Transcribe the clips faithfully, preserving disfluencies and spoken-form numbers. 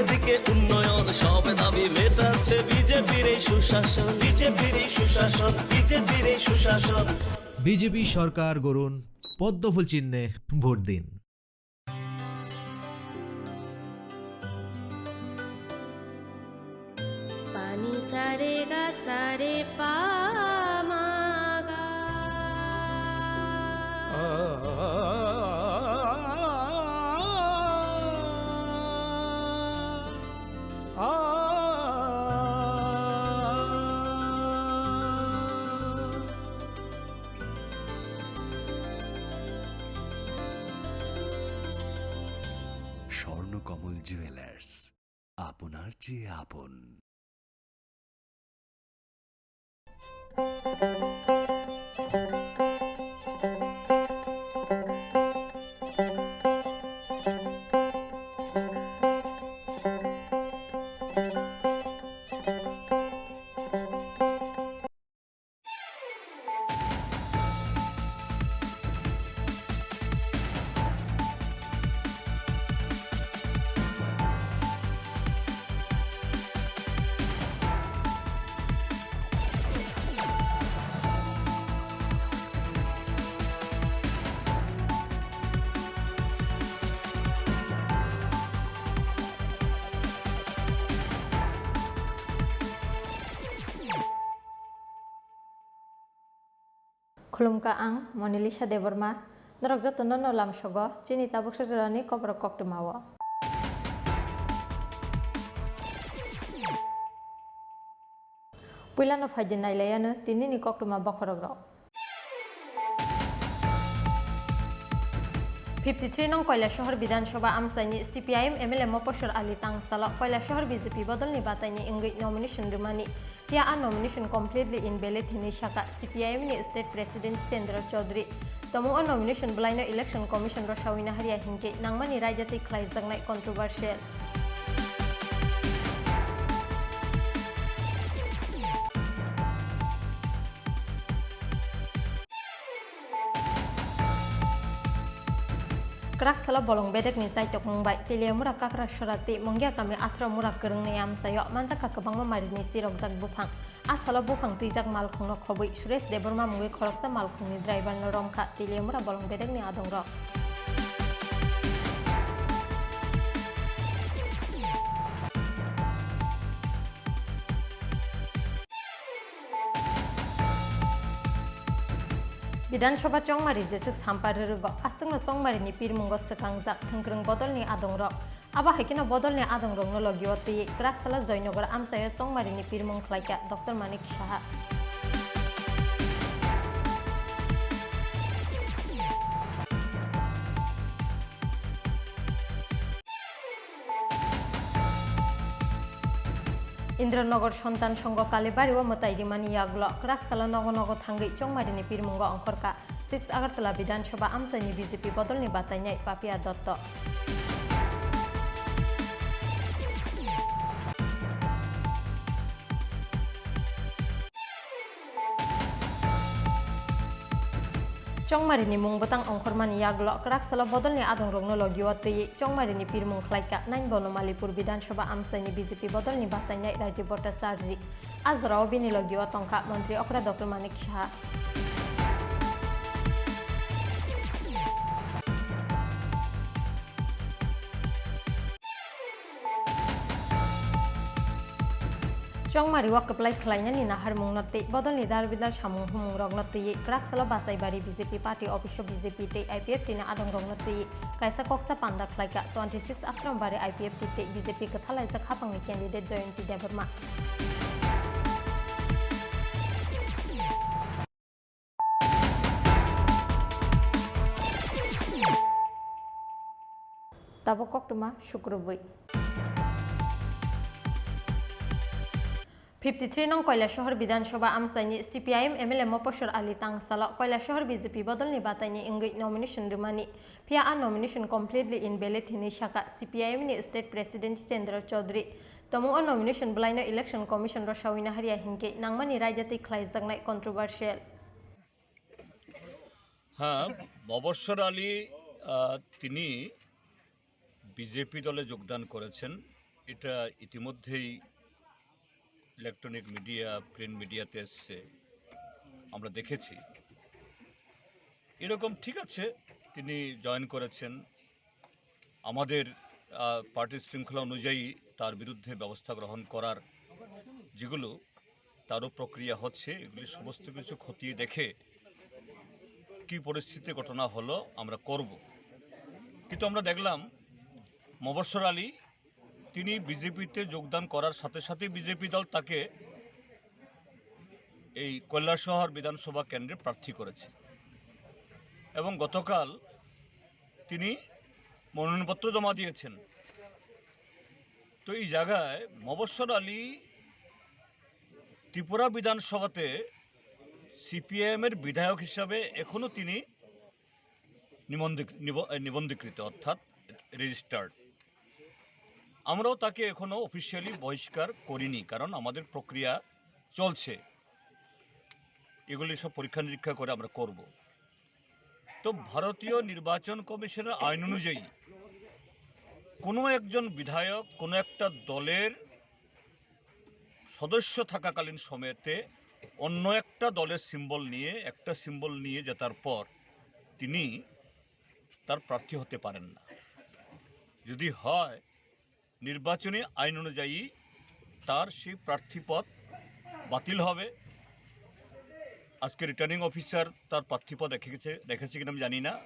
এদিকে উন্নয়ন, সব দাবি মেটাচ্ছে বিজেপির এই সুশাসন, বিজেপির এই সুশাসন, বিজেপির এই সুশাসন। বিজেপি সরকার গড়ুন, পদ্মফুল চিহ্নে ভোট দিন। Pani sa re ga sa re pa ma ga. Swarnakamal jewellers, আপনার চেয়ে আপন। Khulumkha, ang Monalisa Debbarma. Norok jotono no lamsogo chini tabuksa jorani koborok koktwmao. Puilano phaidi nailaiano tinini koktwma bokhorokrok. Fifty three nong Kailasahar Bidhan Sabha amchaini C P I M M L A Mopasor Ali tangsalo Kailasahar B J P bodolni bataini wngwi nomination rwmani. Phiya a nomination completely invalid hinwi sakha C P I M ni State President Jitendra Chaudhary. Tamo o nomination bwlaino Election Commission rw sawi naharya hinkhe nangmani raida twi khlaijaknai controversial. Kwrak salo bolong bedekni chaitokmung bai Teliamura Kakrasora tei Mungia kami Athra mura kwrwngni amchaio manjakha kwbangma marini chirokjak buphang. A salo buphang twijak malkhungno khobwi Suresh Debbarma mungwi khoroksa malkhungni driverno romkha Teliamura bolong bedekni adongrok. Bidhan Sabha chongmari jeswk sampar rwrwgo, aswkno chongmarini pirmungo swkangjak thwngkwrwng bodolni adongrok. Abo hai kheno bodolni adongrokno logio twiwi kwrak salo Joynagar amchaio chongmarini pirmung khlaikha Doctor Manik Saha. Indranagar Santan Sangha Kalibari o mwtai rimani yagulo kwrak salo nogo nogo thangwi chongmarini pirmungo ongkhorkha six Agartala Bidhan Sabha amchaini B J P bodolni batainai Papia Dotto. Chongmarini mung bwtang ongkhormani yagulo kwrak salo bodolni adongrokno logio twiwi chongmarini pirmung khlaikha nine Bonomalipur Bidhan Sabha amchaini B J P bodolni batainai Rajiv Bhattacharjee. A jorao bini logio tongkha Montri okra Doctor Manik Saha. Chongmari o kwplai khlainani naharmungno tei bodolni darbidal samung humungrokno twiwi kwrak salo Basaibari B J P party office o B J P tei I P F T ni adongrokno twiwi kaisa koksa panda khlaikha twenty six Ashram Bari I P F T tei B J P kwthalaijak haphangni candidate Jayanti Debbarma. Tabuk koktwma sukrubwi. Fifty three nong Kailasahar Bidhan Sabha amchaini C P I M M L A Mopasor Ali tangsalo Kailasahar B J P bodolni bataini wngwi nomination rwmani. Phiya a nomination completely invalid hinwi sakha C P I M ni State President Jitendra Chaudhary. Tamo o nomination bwlaino Election Commission rw sawi naharya hinkhe nangmani raida twi khlaijaknai controversial. হ্যাঁ, মবস্বর আলী, আহ, তিনি বিজেপি দলে যোগদান করেছেন। এটা ইতিমধ্যেই electronic media, print মিডিয়াতে এসছে, আমরা দেখেছি। এরকম ঠিক আছে, তিনি জয়েন করেছেন, আমাদের, আহ, পার্টি শৃঙ্খলা অনুযায়ী তার বিরুদ্ধে ব্যবস্থা গ্রহণ করার যেগুলো তারও প্রক্রিয়া হচ্ছে, এগুলি সমস্ত কিছু খতিয়ে দেখে কী পরিস্থিতি ঘটনা হলো আমরা করব। কিন্তু আমরা দেখলাম মবস্বর আলী তিনি বিজেপিতে যোগদান করার সাথে সাথে বিজেপি দল তাকে এই কৈলাসহর বিধানসভা কেন্দ্রে প্রার্থী করেছে এবং গতকাল তিনি মনোনয়নপত্র জমা দিয়েছেন। তো এই জায়গায় মবস্বর আলী ত্রিপুরা বিধানসভাতে সিপিআইএমের বিধায়ক হিসাবে এখনও তিনি নিবন্ধিক-, নিব-, এ, নিবন্ধীকৃত, অর্থাৎ রেজিস্টার্ড। আমরাও তাকে এখনও অফিসিয়ালি বহিষ্কার করিনি, কারণ আমাদের প্রক্রিয়া চলছে, এগুলি সব পরীক্ষা নিরীক্ষা করে আমরা করব। তো ভারতীয় নির্বাচন কমিশনের আইন অনুযায়ী কোনো একজন বিধায়ক কোনো একটা দলের সদস্য থাকাকালীন সময়তে অন্য একটা দলের সিম্বল নিয়ে, একটা সিম্বল নিয়ে জেতার পর তিনি তার প্রার্থী হতে পারেন না। যদি হয়, নির্বাচনী আইন অনুযায়ী তার সেই প্রার্থীপদ বাতিল হবে। আজকে রিটার্নিং অফিসার তার প্রার্থীপদ রেখেছে, রেখেছে কিনা আমি জানি না।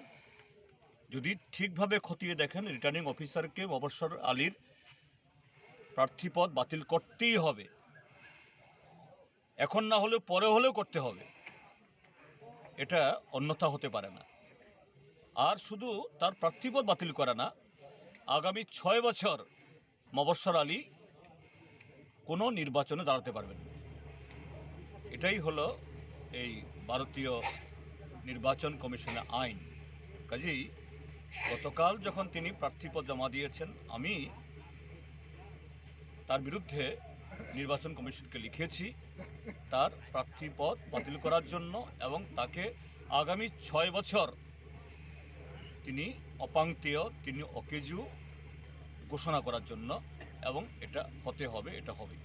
যদি ঠিকভাবে খতিয়ে দেখেন, রিটার্নিং অফিসারকে মবস্বর আলীর প্রার্থীপদ বাতিল করতেই হবে। এখন না হলেও পরে হলেও করতে হবে, এটা অন্যথা হতে পারে না। আর শুধু তার প্রার্থীপদ বাতিল করা না, আগামী ছয় বছর মবস্বর আলী কোনো নির্বাচনে দাঁড়াতে পারবেন না। এটাই হলো এই ভারতীয় নির্বাচন কমিশনের আইন। কাজেই গতকাল যখন তিনি প্রার্থীপদ জমা দিয়েছেন, আমি তার বিরুদ্ধে নির্বাচন কমিশনকে লিখেছি তার প্রার্থীপদ বাতিল করার জন্য এবং তাকে আগামী ছয় বছর তিনি অপাংতেয়, তিনি অকেজু ঘোষণা করার জন্য, এবং এটা হতে হবে, এটা হবে।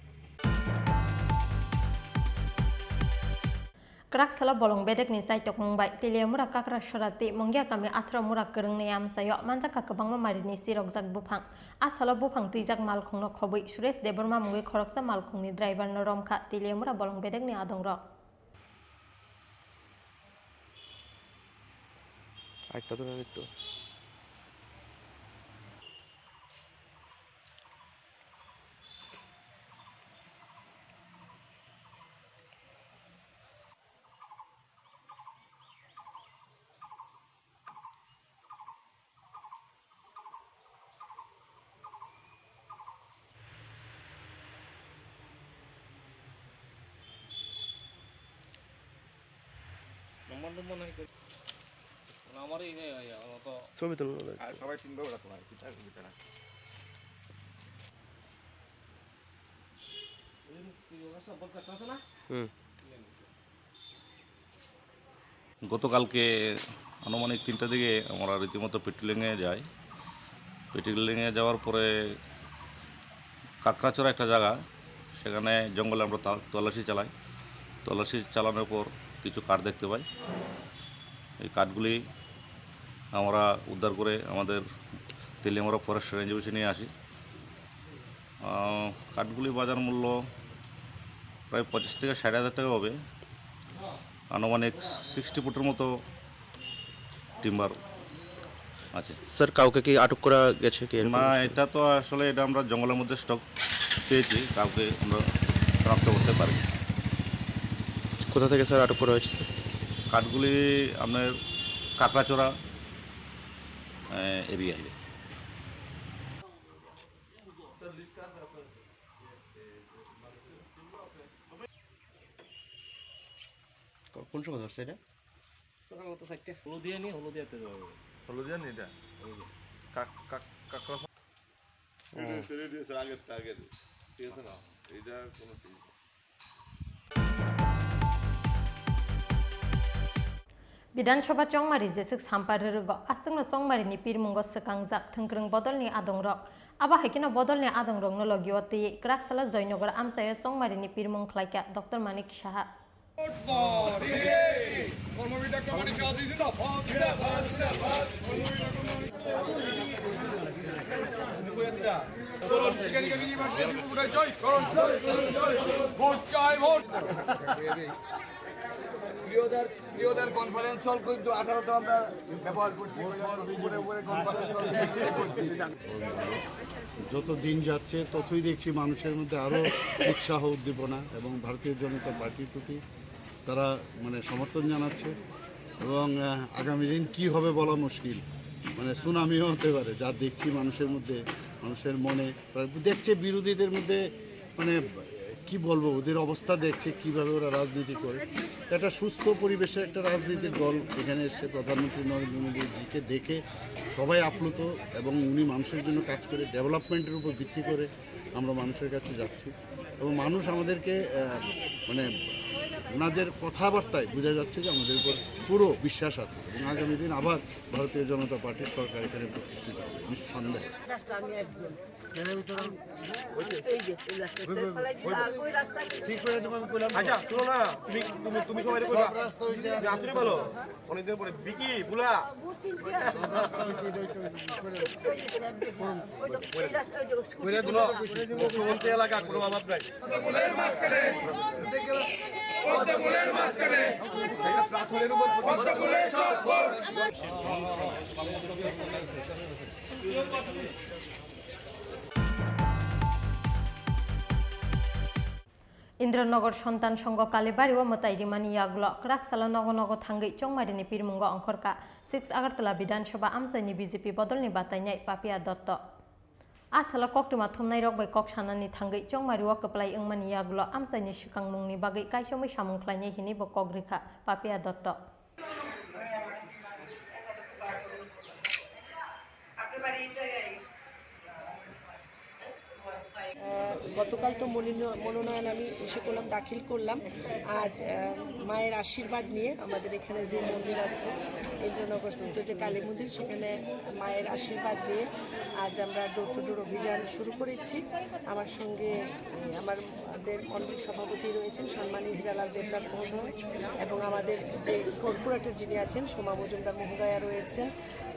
Kwrak salo bolong bedekni chaitokmung bai Teliamura Kakrasora tei Mongya kami atharo mura kwrwngni amchaio manjakha kwbangma marini chirokjak buphang. A salo buphang twijak malkhungno khobwi Suresh Debbarma mungwi khoroksa malkhungni driverno romkha Teliamura bolong bedekni adongrok. আরেকটা ধরে আরেকটু। আমার এই, এই, এই, আমার তো ছবি তুলুন ওদের। আর সবাই তিনবার ওরা তোমার, ঠিক আছে, ঠিক আছে। হুম। গতকালকে আনুমানিক তিনটার দিকে আমরা রীতিমতো পেট্রোলিংয়ে যাই। পেট্রোলিংয়ে যাওয়ার পরে কাকড়াচড়া একটা জায়গা, সেখানে জঙ্গলে আমরা তা-, তল্লাশি চালাই। তল্লাশি চালানোর পর কিছু কাঠ দেখতে পাই। এই কাঠগুলি আমরা উদ্ধার করে আমাদের তেলিয়ামুড়া ফরেস্ট রেঞ্জ অফিসে নিয়ে আসি। আহ, কাঠগুলি বাজার মূল্য প্রায় পঁচিশ থেকে ষাট হাজার টাকা হবে। আনুমানিক সিক্সটি ফুটের মতো টিম্বার আছে। স্যার, কাউকে কি আটক করা গেছে কি এরকম? না, এটা তো আসলে, এটা আমরা জঙ্গলের মধ্যে স্টক পেয়েছি, কাউকে আমরা শনাক্ত করতে পারিনি। কোথা থেকে স্যার আটক করা হয়েছে স্যার? কাঠগুলি আপনার কাকড়াচড়া, আহ, এরিয়ায়। কোন সময় ধরছে এটা? সকাল মতো চারটে। হলুদিয়া নি, হলুদিয়াতে যাওয়া হবে। হলুদিয়া নি এটা? হলুদিয়া। কাক-, কাক-, কাকড়া। হুম। এটা হচ্ছে রেডিও, স্যার, আগের, আগের। ঠিক আছে না? এটা কোনো ঠিক না। Bidhan Sabha chongmari jeswk sampar rwrwgo, aswkno chongmarini pirmungo swkangjak thwngkwrwng bodolni adongrok. Abo hai kheno bodolni adongrokno logio twiwi kwraksalo Joynagar amchaio chongmarini pirmung khlaikha Doctor Manik Saha. প্রিয়তার, প্রিয়তার কনফারেন্স হল কিন্তু আঠারো তো আমরা ব্যবহার করছি, উপরে উপরে কনফারেন্স হল ব্যবহার করছি। যত দিন যাচ্ছে ততই দেখছি মানুষের মধ্যে আরো উৎসাহ উদ্দীপনা এবং ভারতীয় জনতা পার্টির প্রতি তারা মানে সমর্থন জানাচ্ছে। এবং আহ, আগামী দিন কি হবে বলা মুশকিল, মানে সুনামিও হতে পারে। যা দেখছি মানুষের মধ্যে, মানুষের মনে, তারা দেখছে বিরোধীদের মধ্যে, মানে কি বলবো, ওদের অবস্থা দেখছে কিভাবে ওরা রাজনীতি করে। একটা সুস্থ পরিবেশে একটা রাজনৈতিক দল এখানে এসছে, প্রধানমন্ত্রী নরেন্দ্র মোদীজিকে দেখে সবাই আপ্লুত। এবং উনি মানুষের জন্য কাজ করে, ডেভেলপমেন্টের উপর ভিত্তি করে আমরা মানুষের কাছে যাচ্ছি এবং মানুষ আমাদেরকে আহ, মানে ওনাদের কথাবার্তায় বোঝা যাচ্ছে যে আমাদের উপর পুরো বিশ্বাস আছে এবং আগামী দিন আবার ভারতীয় জনতা পার্টির সরকার এখানে প্রতিষ্ঠিত হবে নিঃসন্দেহে। ঠিক করে দেবো আমি কইলাম তো। আচ্ছা, শোনো না, তুমি, তুমি, তুমি সবাই কইবা। সব রাস্তা হইছে। তুমি আসলে বলো, অনেকদিন পরে বিকি, বুলা। সব রাস্তা হইছে, এটাই তো করে। করে দেবো, করে দেবো। মুখ্যমন্ত্রী এলাকা, কোনো অভাব নাই। Indranogor Sontan Songho Kalibari o mwtai rimani yagulo kwraksalo nogo nogo thangwi chongmarini pirmungo ongkhorkha six Agartala Bidhan Sabha amchaini B J P bodolni batainai Papia Dotto. A salo koktwma thumnairok bai kok sanani thangwi chongmario kwplai wngmani yagulo amchaini swkangmungni bagwi kaisomwi samung khlainai hinwi bo kok rwkha Papia Dotto. আহ, গতকাল তো মনোনয়-, মনোনয়ন আমি ইসে করলাম, দাখিল করলাম। আজ, আহ, মায়ের আশীর্বাদ নিয়ে আমাদের এখানে যে মন্দির আছে, ইন্দ্রনগরস্থিত যে কালী মন্দির, সেখানে মায়ের আশীর্বাদ নিয়ে আজ আমরা ডোর টু ডোর অভিযান শুরু করেছি। আমার সঙ্গে, আহ, আমাদের মণ্ডল সভাপতি রয়েছেন সম্মানীয় হীরালাল দেবনাথ মহোদয় এবং আমাদের যে কর্পোরেটর যিনি আছেন সোমা মজুমদার মহোদয়া রয়েছেন,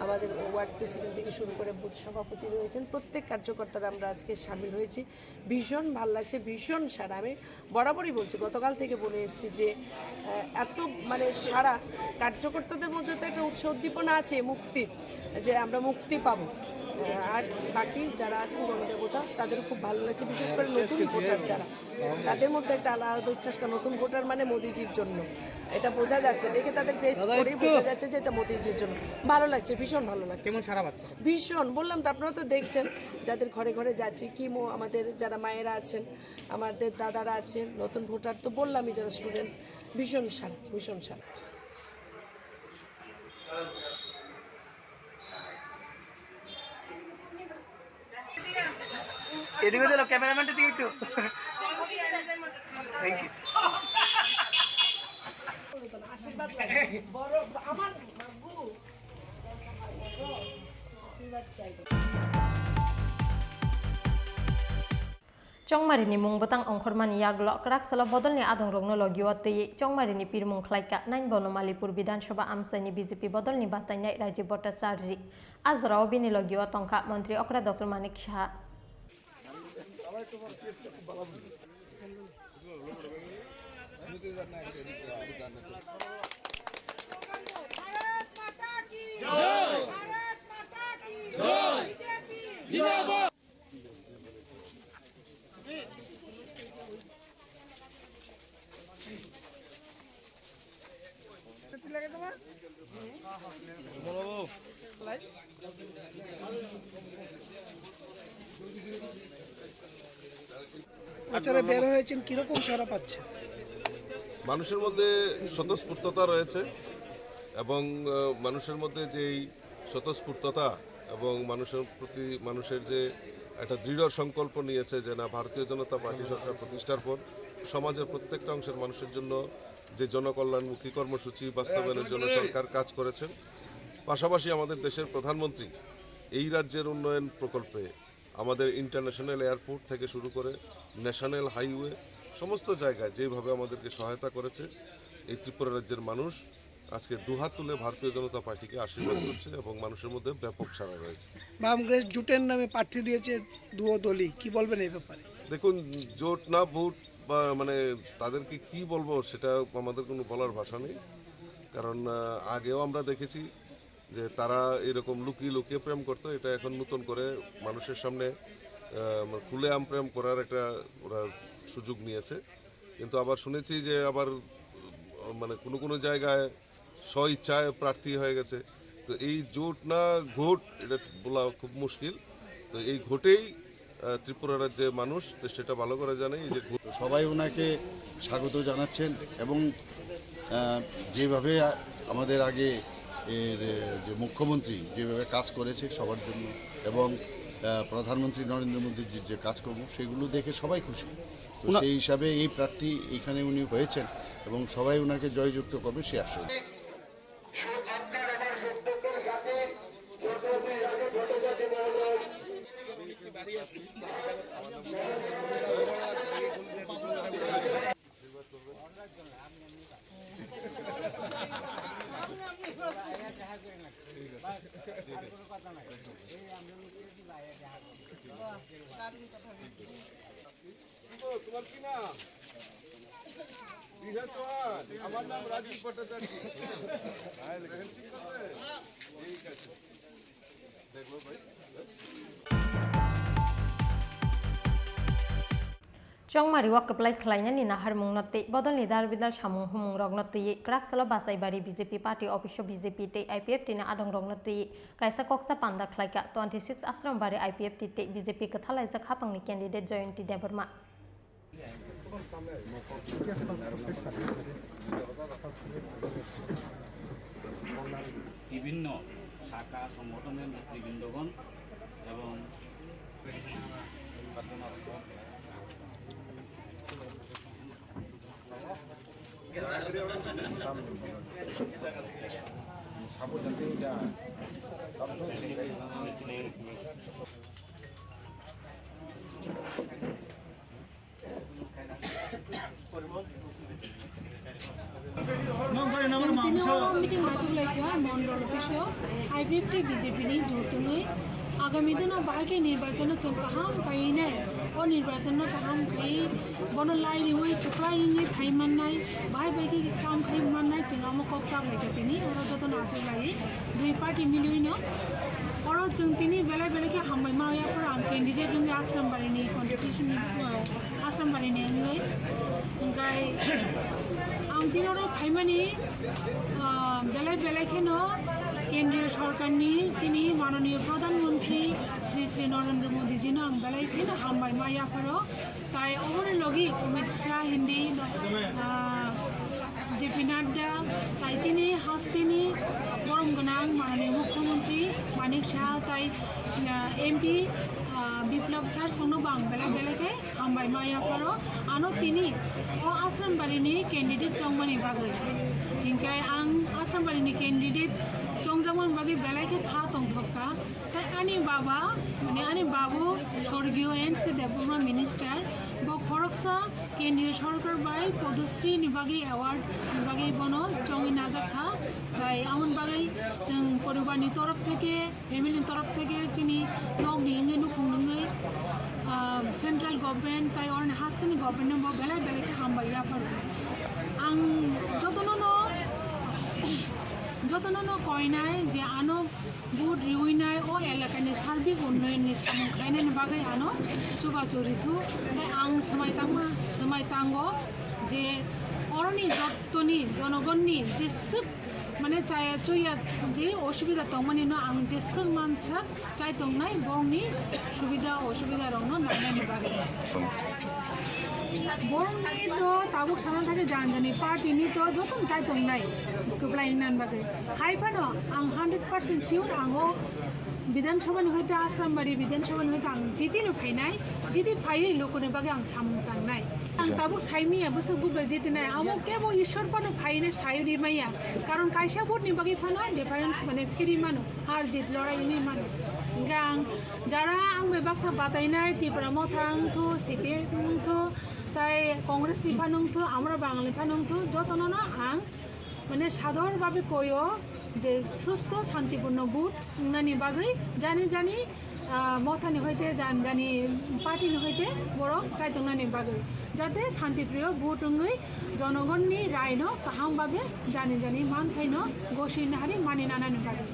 আমাদের ওয়ার্ড প্রেসিডেন্ট থেকে শুরু করে বুথ সভাপতি রয়েছেন, প্রত্যেক কার্যকর্তারা আমরা আজকে সামিল হয়েছি। ভীষণ ভালো লাগছে, ভীষণ সারা। আমি বরাবরই বলছি, গতকাল থেকে বলে এসেছি যে, আহ, এত মানে সারা কার্যকর্তাদের মধ্যে তো একটা উৎসাহ উদ্দীপনা আছে মুক্তির, যে আমরা মুক্তি পাবো। আহ, আর বাকি যারা আছেন গণদেবতা, তাদেরও খুব ভালো লাগছে, বিশেষ করে নতুন ভোটার যারা, তাদের মধ্যে একটা আলাদা উচ্ছ্বাস, কারণ নতুন ভোটার মানে মোদিজির জন্য, এটা বোঝা যাচ্ছে, দেখে তাদের ফেস দাদা, করেই একটু বোঝা যাচ্ছে যে এটা মোদিজির জন্য। ভালো লাগছে, ভীষণ ভালো লাগছে। কেমন সারা পাচ্ছেন? ভীষণ, বললাম তো, আপনারা তো দেখছেন, যাদের ঘরে ঘরে যাচ্ছি, কিমো আমাদের যারা মায়েরা আছেন, আমাদের দাদারা আছেন, নতুন ভোটার তো বললামই, যারা স্টুডেন্টস, ভীষণ সারা, ভীষণ সারা। এদিকে দিল, ক্যামেরাম্যানটা দিকে একটু। Thank you. আশীর্বাদ লাগে। বড়, আমার মাগু। আশীর্বাদ চাই। Chongmarini mung bwtang ongkhormani yagulo kwraksalo bodolni adongrokno logio twiwi chongmarini pirmung khlaikha nain bono Malipur Bidhan Sabha amchaini B J P bodolni batainai Rajiv Bhattacharjee. A jorao bini logio tongkha Montri okra Doctor Manik Saha. Bharat माता की जय। भारत माता की जय। बीजेपी जिंदाबाद। আপনারা বের হয়েছেন, কিরকম সাড়া পাচ্ছেন? মানুষের মধ্যে স্বতঃস্ফূর্ততা রয়েছে এবং, আহ, মানুষের মধ্যে যেই স্বতঃস্ফূর্ততা এবং মানুষের প্রতি মানুষের যে একটা দৃঢ় সংকল্প নিয়েছে যে না, ভারতীয় জনতা পার্টি সরকার প্রতিষ্ঠার পর সমাজের প্রত্যেকটা অংশের মানুষের জন্য যে জনকল্যাণমুখী কর্মসূচি বাস্তবায়নের জন্য সরকার কাজ করেছেন। পাশাপাশি আমাদের দেশের প্রধানমন্ত্রী এই রাজ্যের উন্নয়ন প্রকল্পে আমাদের ইন্টারন্যাশনাল এয়ারপোর্ট থেকে শুরু করে ন্যাশনাল হাইওয়ে সমস্ত জায়গায় যেভাবে আমাদেরকে সহায়তা করেছে, এই ত্রিপুরা রাজ্যের মানুষ আজকে দুহাত তুলে ভারতীয় জনতা পার্টিকে আশীর্বাদ করছে এবং মানুষের মধ্যে ব্যাপক সাড়া রয়েছে। বাম কংগ্রেস জোটের নামে প্রার্থী দিয়েছে দুও দলই, কি বলবেন এই ব্যাপারে? দেখুন, জোট না ভোট বা মানে তাদেরকে কি বলবো সেটা আমাদের কোনো বলার ভাষা নেই। কারণ আহ, আগেও আমরা দেখেছি যে তারা এরকম লুকিয়ে লুকিয়ে প্রেম করতো, এটা এখন নতুন করে মানুষের সামনে আহ, মানে খুলেআম প্রেম করার একটা ওরা সুযোগ নিয়েছে। কিন্তু আবার শুনেছি যে আবার উম, মানে কোনো কোনো জায়গায় স্ব ইচ্ছায় প্রার্থী হয়ে গেছে। তো এই জোট না ঘোট এটা বলা খুব মুশকিল। তো এই ঘোটেই আহ, ত্রিপুরা রাজ্যে মানুষ তো সেটা ভালো করে জানে। এই যে ঘোট তো সবাই ওনাকে স্বাগত জানাচ্ছেন এবং আহ, যেভাবে আ-, আমাদের আগে এর, এ, যে মুখ্যমন্ত্রী যেভাবে কাজ করেছে সবার জন্য এবং আহ, প্রধানমন্ত্রী নরেন্দ্র মোদীজির যে কাজকর্ম সেগুলো দেখে সবাই খুশি। তো ওনা- সেই হিসাবে এই প্রার্থী এখানে উনি হয়েছেন এবং সবাই ওনাকে জয়যুক্ত করবে সে আশা। কি গো, তোমার কি নাম? বিনা চৌহান। আমার নাম রাজীব ভট্টাচার্য। হ্যাঁ, লেখেন ঠিক আছে? ঠিক আছে। দেখবো ভাই। Chongmari o kwplai khlainani naharmungno tei bodolni darbidal samung humungrokno twiwi kwraksalo Basaibari B J P party office-o B J P tei I P F T ni adongrokno twiwi kaisa koksa panda khlaikha twenty six Asrambari I P F T tei B J P kwthalaijak haphangni candidate Jayanti Debbarma. বিভিন্ন শাখা সংগঠনের নেতৃবৃন্দগণ এবং Chwng tini o meeting achuk laikha mondol office o I P F T B J P ni jotoni agami dino bahai khe nirbachon no chwng kaham kaiwi nai. O nirbachon no kaham kaiwi bono lai riwi kwplai wngwi phai mannai, bahai bai khe kam khai mannai, chwng omo kok chap laikha tini oro jotono achuk laiwi dui party miliwi no. Oro chwng tini belai belai khe hambai ma ya phoro ang candidate wngwi Asrambari ni competition ni, uh, Asrambari ni wngwi. Hingkai ang tini oro phaimani, ah, belai belai kheno kendriya sorkarni chini mananiya Pradhan Mantri Shri Shri Narendra Modi jino ang belai kheno hambai ma yapharo. Tai oboni logi Amit Shah hindi, ah, J P Nadda, tai chini hasteni borom gwnang mananiya Mukhyamantri Manik Saha tai, ah, M P, ah, Biplab Sir songno bo ang belai belai khe hambai ma yapharo, ano tini o Asrambari ni candidate chongmani bagwi. Hinkhe ang Asrambari ni candidate chongjakmani bagwi belai khe kha tongthok kha. Tai ani baba, mane ani babu Sorgiyo N C Debbarma minister, bo khoroksa kendriya sorkar bai Padmashri ni bagwi award ni bagwi bono chongwi najak kha. Tai amoni bagwi chwng poribar ni torof theke, family ni torof theke chini nok ni wngwi nukhung ni wngwi, ah, central government tai oroni hasteni government no bo belai belai khe hambai yapharo. Ang jotono no, jotono no koinai je ano vote riwi nai o elakani sarbik unnoyonni samung khlainani bagwi ano chubachu rithu. Tai ang swmai tangma, swmai tango je oroni jottoni jonogonni jeswk mane chaya chuya je osubida tongmani no ang jeswk mansak chai tongnai bongni subida osubida rokno nainani bagwi. Borokni to tabuk sana thangkhe jani jani party ni to jotono chai tongnai kwplai wngna bagwi. Hai phano ang hundred percent sure ang o Bidhan Sabha ni hoite Asrambari Bidhan Sabha ni hoite ang jiti no phainai, jiti phaiwi lokoni bagwi ang samung tangnai. Ang tabuk saimiya bwswk bubai jiti nai, amo kebo Ishwar phano phainai sai rimaya. Karon kaisa vote ni bagwi phano difference mane phiri mano, har jit lorai ni mano. Hingke ang jara ang bai baksa batainai Tipra Motha wngthu, C P I M wngthu, tai Congress ni phano wngthu, amra Bangal ni phano wngthu, jotono no ang mane sador babe koyo je susto shantiporno vote wngnani bagwi jani jani, ah, mothani hoite jan jani party ni hoite borok chaitongnani bagwi jate shantipriyo vote wngwi jonogonni raino kaham babe jani jani manthaino gosi nahari mani nanani bagwi.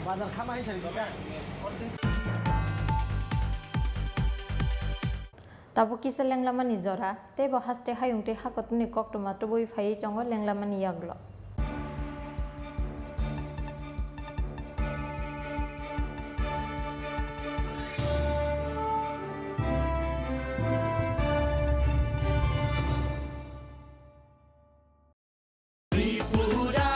Bazar kama hai sari. Tabuk kisa lenglamani jora, tei bo haste hayung tei hakotuni koktwma tubui phaiwi tongo lenglamani yagulo. Tripura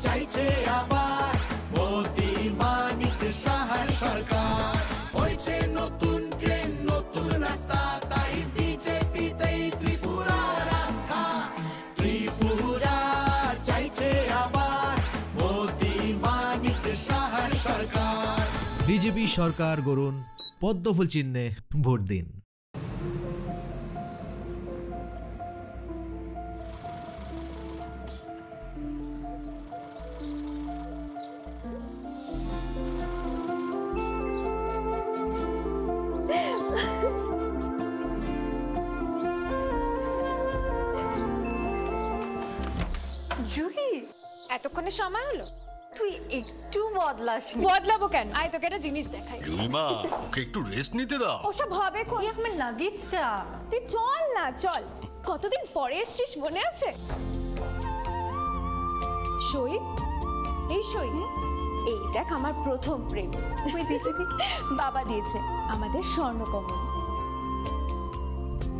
চাইছে আবার মোদি মানিক সাহার সরকার। হয়েছে নতুন ট্রেন, নতুন রাস্তা, তাই বিজেপিতেই ত্রিপুরার আস্থা। ত্রিপুরা চাইছে আবার মোদি মানিক সাহার সরকার। বিজেপি সরকার গড়ুন, পদ্মফুল চিহ্নে ভোট দিন। জুহি, এতক্ষণে সময় হলো? তুই একটু বদলাসনি। বদলাবো কেন? আয়, তোকে একটা জিনিস দেখাই। জুইমা, ওকে একটু রেস্ট নিতে দাও। ওসব হবে কোন? এই আমার লাগেজটা। তুই চল না, চল। কতদিন পরে এসছিস, মনে আছে? সই, এই সই। হুম? এই দেখ, আমার প্রথম প্রেম। ওই দেখে দেখে বাবা দিয়েছে আমাদের স্বর্ণকমল।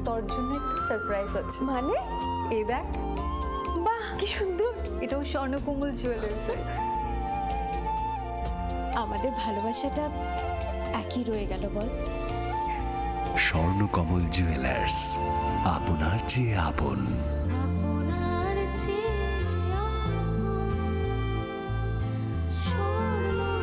তোর জন্য একটা সারপ্রাইজ আছে। মানে? এই দেখ। বাহ, কি সুন্দর। এটাও স্বর্ণকমল জুয়েলার্সের। আমাদের ভালোবাসাটা একই রয়ে গেল, বল? স্বর্ণকমল জুয়েলার্স, আপনার চেয়ে আপন। আপনার চেয়ে আপন Swarnakamal.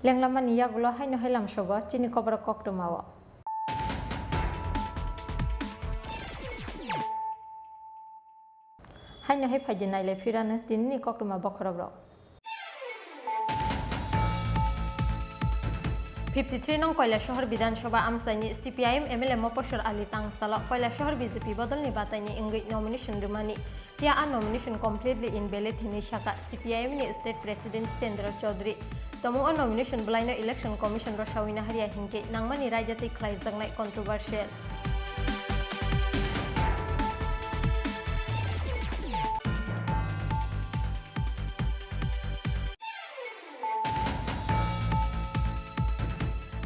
Lenglamani yagulo haino hai lamsogo chini koborok koktwmao. Haino hai phaidi nailai phirano tinini koktwma bokhorokrok. Fifty three nong Koilasohor Bidhan Sabha amchaini C P I M M L A Mopasor Ali tangsalo Koilasohor B J P bodolni bataini wngwi nomination rwmani phiya a nomination completely invalid hinwi sakha C P I M ni State President Jitendra Chaudhary. Tamo o nomination bwlaino Election Commission rwsawi naharya hinkhe nangmani raida twi khlaijaknai controversial.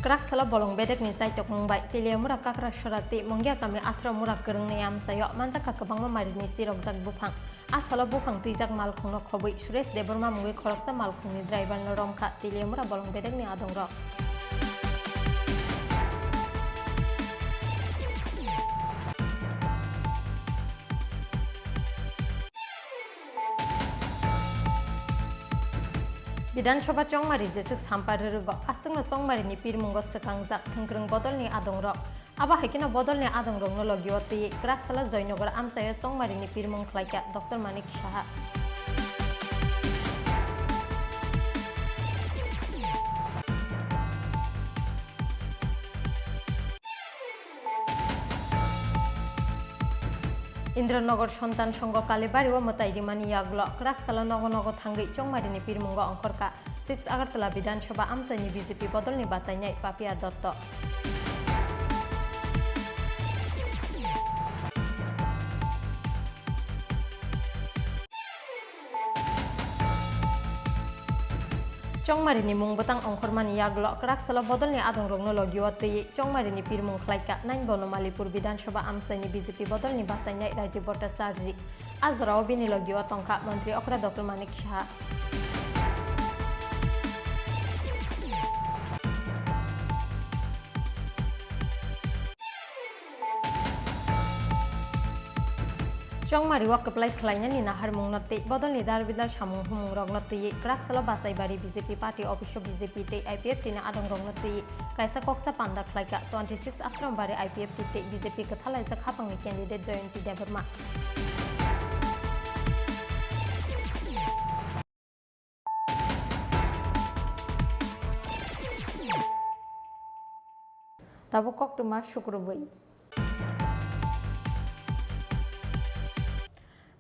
Kwrak salo bolong bedekni chaitok mung bai Teliamura Kakrasora tei Mongia kami atharo mura kwrwngni amchaio manjakha kwbangma marini chirokjak buphang. A salo buphang twijak malkhungno khobwi Suresh Debbarma mungwi khoroksa malkhungni driverno romkha Teliamura bolong bedekni adongrok. Bidhan Sabha chongmari jeswk sampar rwrwgo, aswkno chongmarini pirmungo swkangjak thwngkwrwng bodolni adongrok. Abo hai kheno bodolni adongrokno logio twiwi kwrak salo Joynagar amchaio chongmarini pirmung khlaikha Doctor Manik Saha. Indranagar Santan Songho Kalibari o mwtai rimani yagulo kwrak salo nogo nogo thangwi Chongmarini pirmungo ongkhorkha six Agartala Bidhan Sabha amchaini B J P bodolni batainai Papia Dotto. Chongmarini mung bwtang ongkhormani yagulo kwrak salo bodolni adongrokno logio twiwi Chongmarini pirmung khlaikha nine Bonomalipur Bidhan Sabha amchaini B J P bodolni batainai Rajiv Bhattacharjee. A jorao bini logio tongkha Montri Okra Doctor Manik Saha. Chongmari o kwplai khlainani naharmungno tei bodolni dal bidal samung humungrokno twiwi kwrak salo Basaibari B J P party office o B J P tei I P F T ni adongrokno twiwi kaisa koksa panda khlaikha twenty six Asrambari I P F T tei B J P kwthalaijak haphangni candidate Jayanti Debbarma. Tabuk koktwma sukrubwi.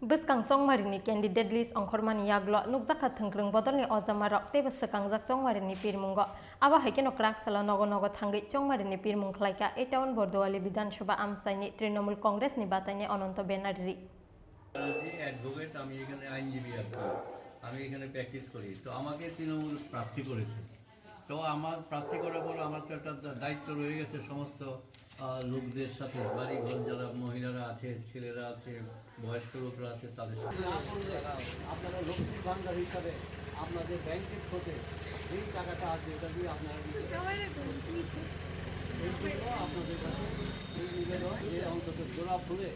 Bwskang Chongmarini candidate list ongkhormani yagulo nukjakha thwngkwrwng bodolni ojamarok teibo swkangjak Chongmarini pirmungo. Abo hai kheno kwrak salo nogo nogo thangwi Chongmarini pirmung khlaikha A Town Borduali Bidhan Sabha amchaini Trinamool Congress ni batainai Ananto Banerjee. আমি অ্যাডভোকেট, আমি এখানে আইনজীবী আর কি। আমি এখানে প্র্যাকটিস করি। তো আমাকে তৃণমূল প্রার্থী করেছে। তো আমার প্রার্থী করার পর আমার তো একটা দা-, দায়িত্ব রয়ে গেছে সমস্ত, আহ, লোকদের সাথে, বাড়ি ঘর যারা মহিলারা আছে, ছেলেরা আছে, বয়স্ক লোকরা আছে, তাদের সাথে। না করলে আপনারা লক্ষ্মীর ভাণ্ডার হিসাবে আপনাদের ব্যাংকের থেকে যেই টাকাটা আসবে, এটা দিয়ে আপনারা নিয়ে যাবেন। এই জন্য আপনাদের কাছে এই নিবেদন যে অন্তত জোড়া ফুলে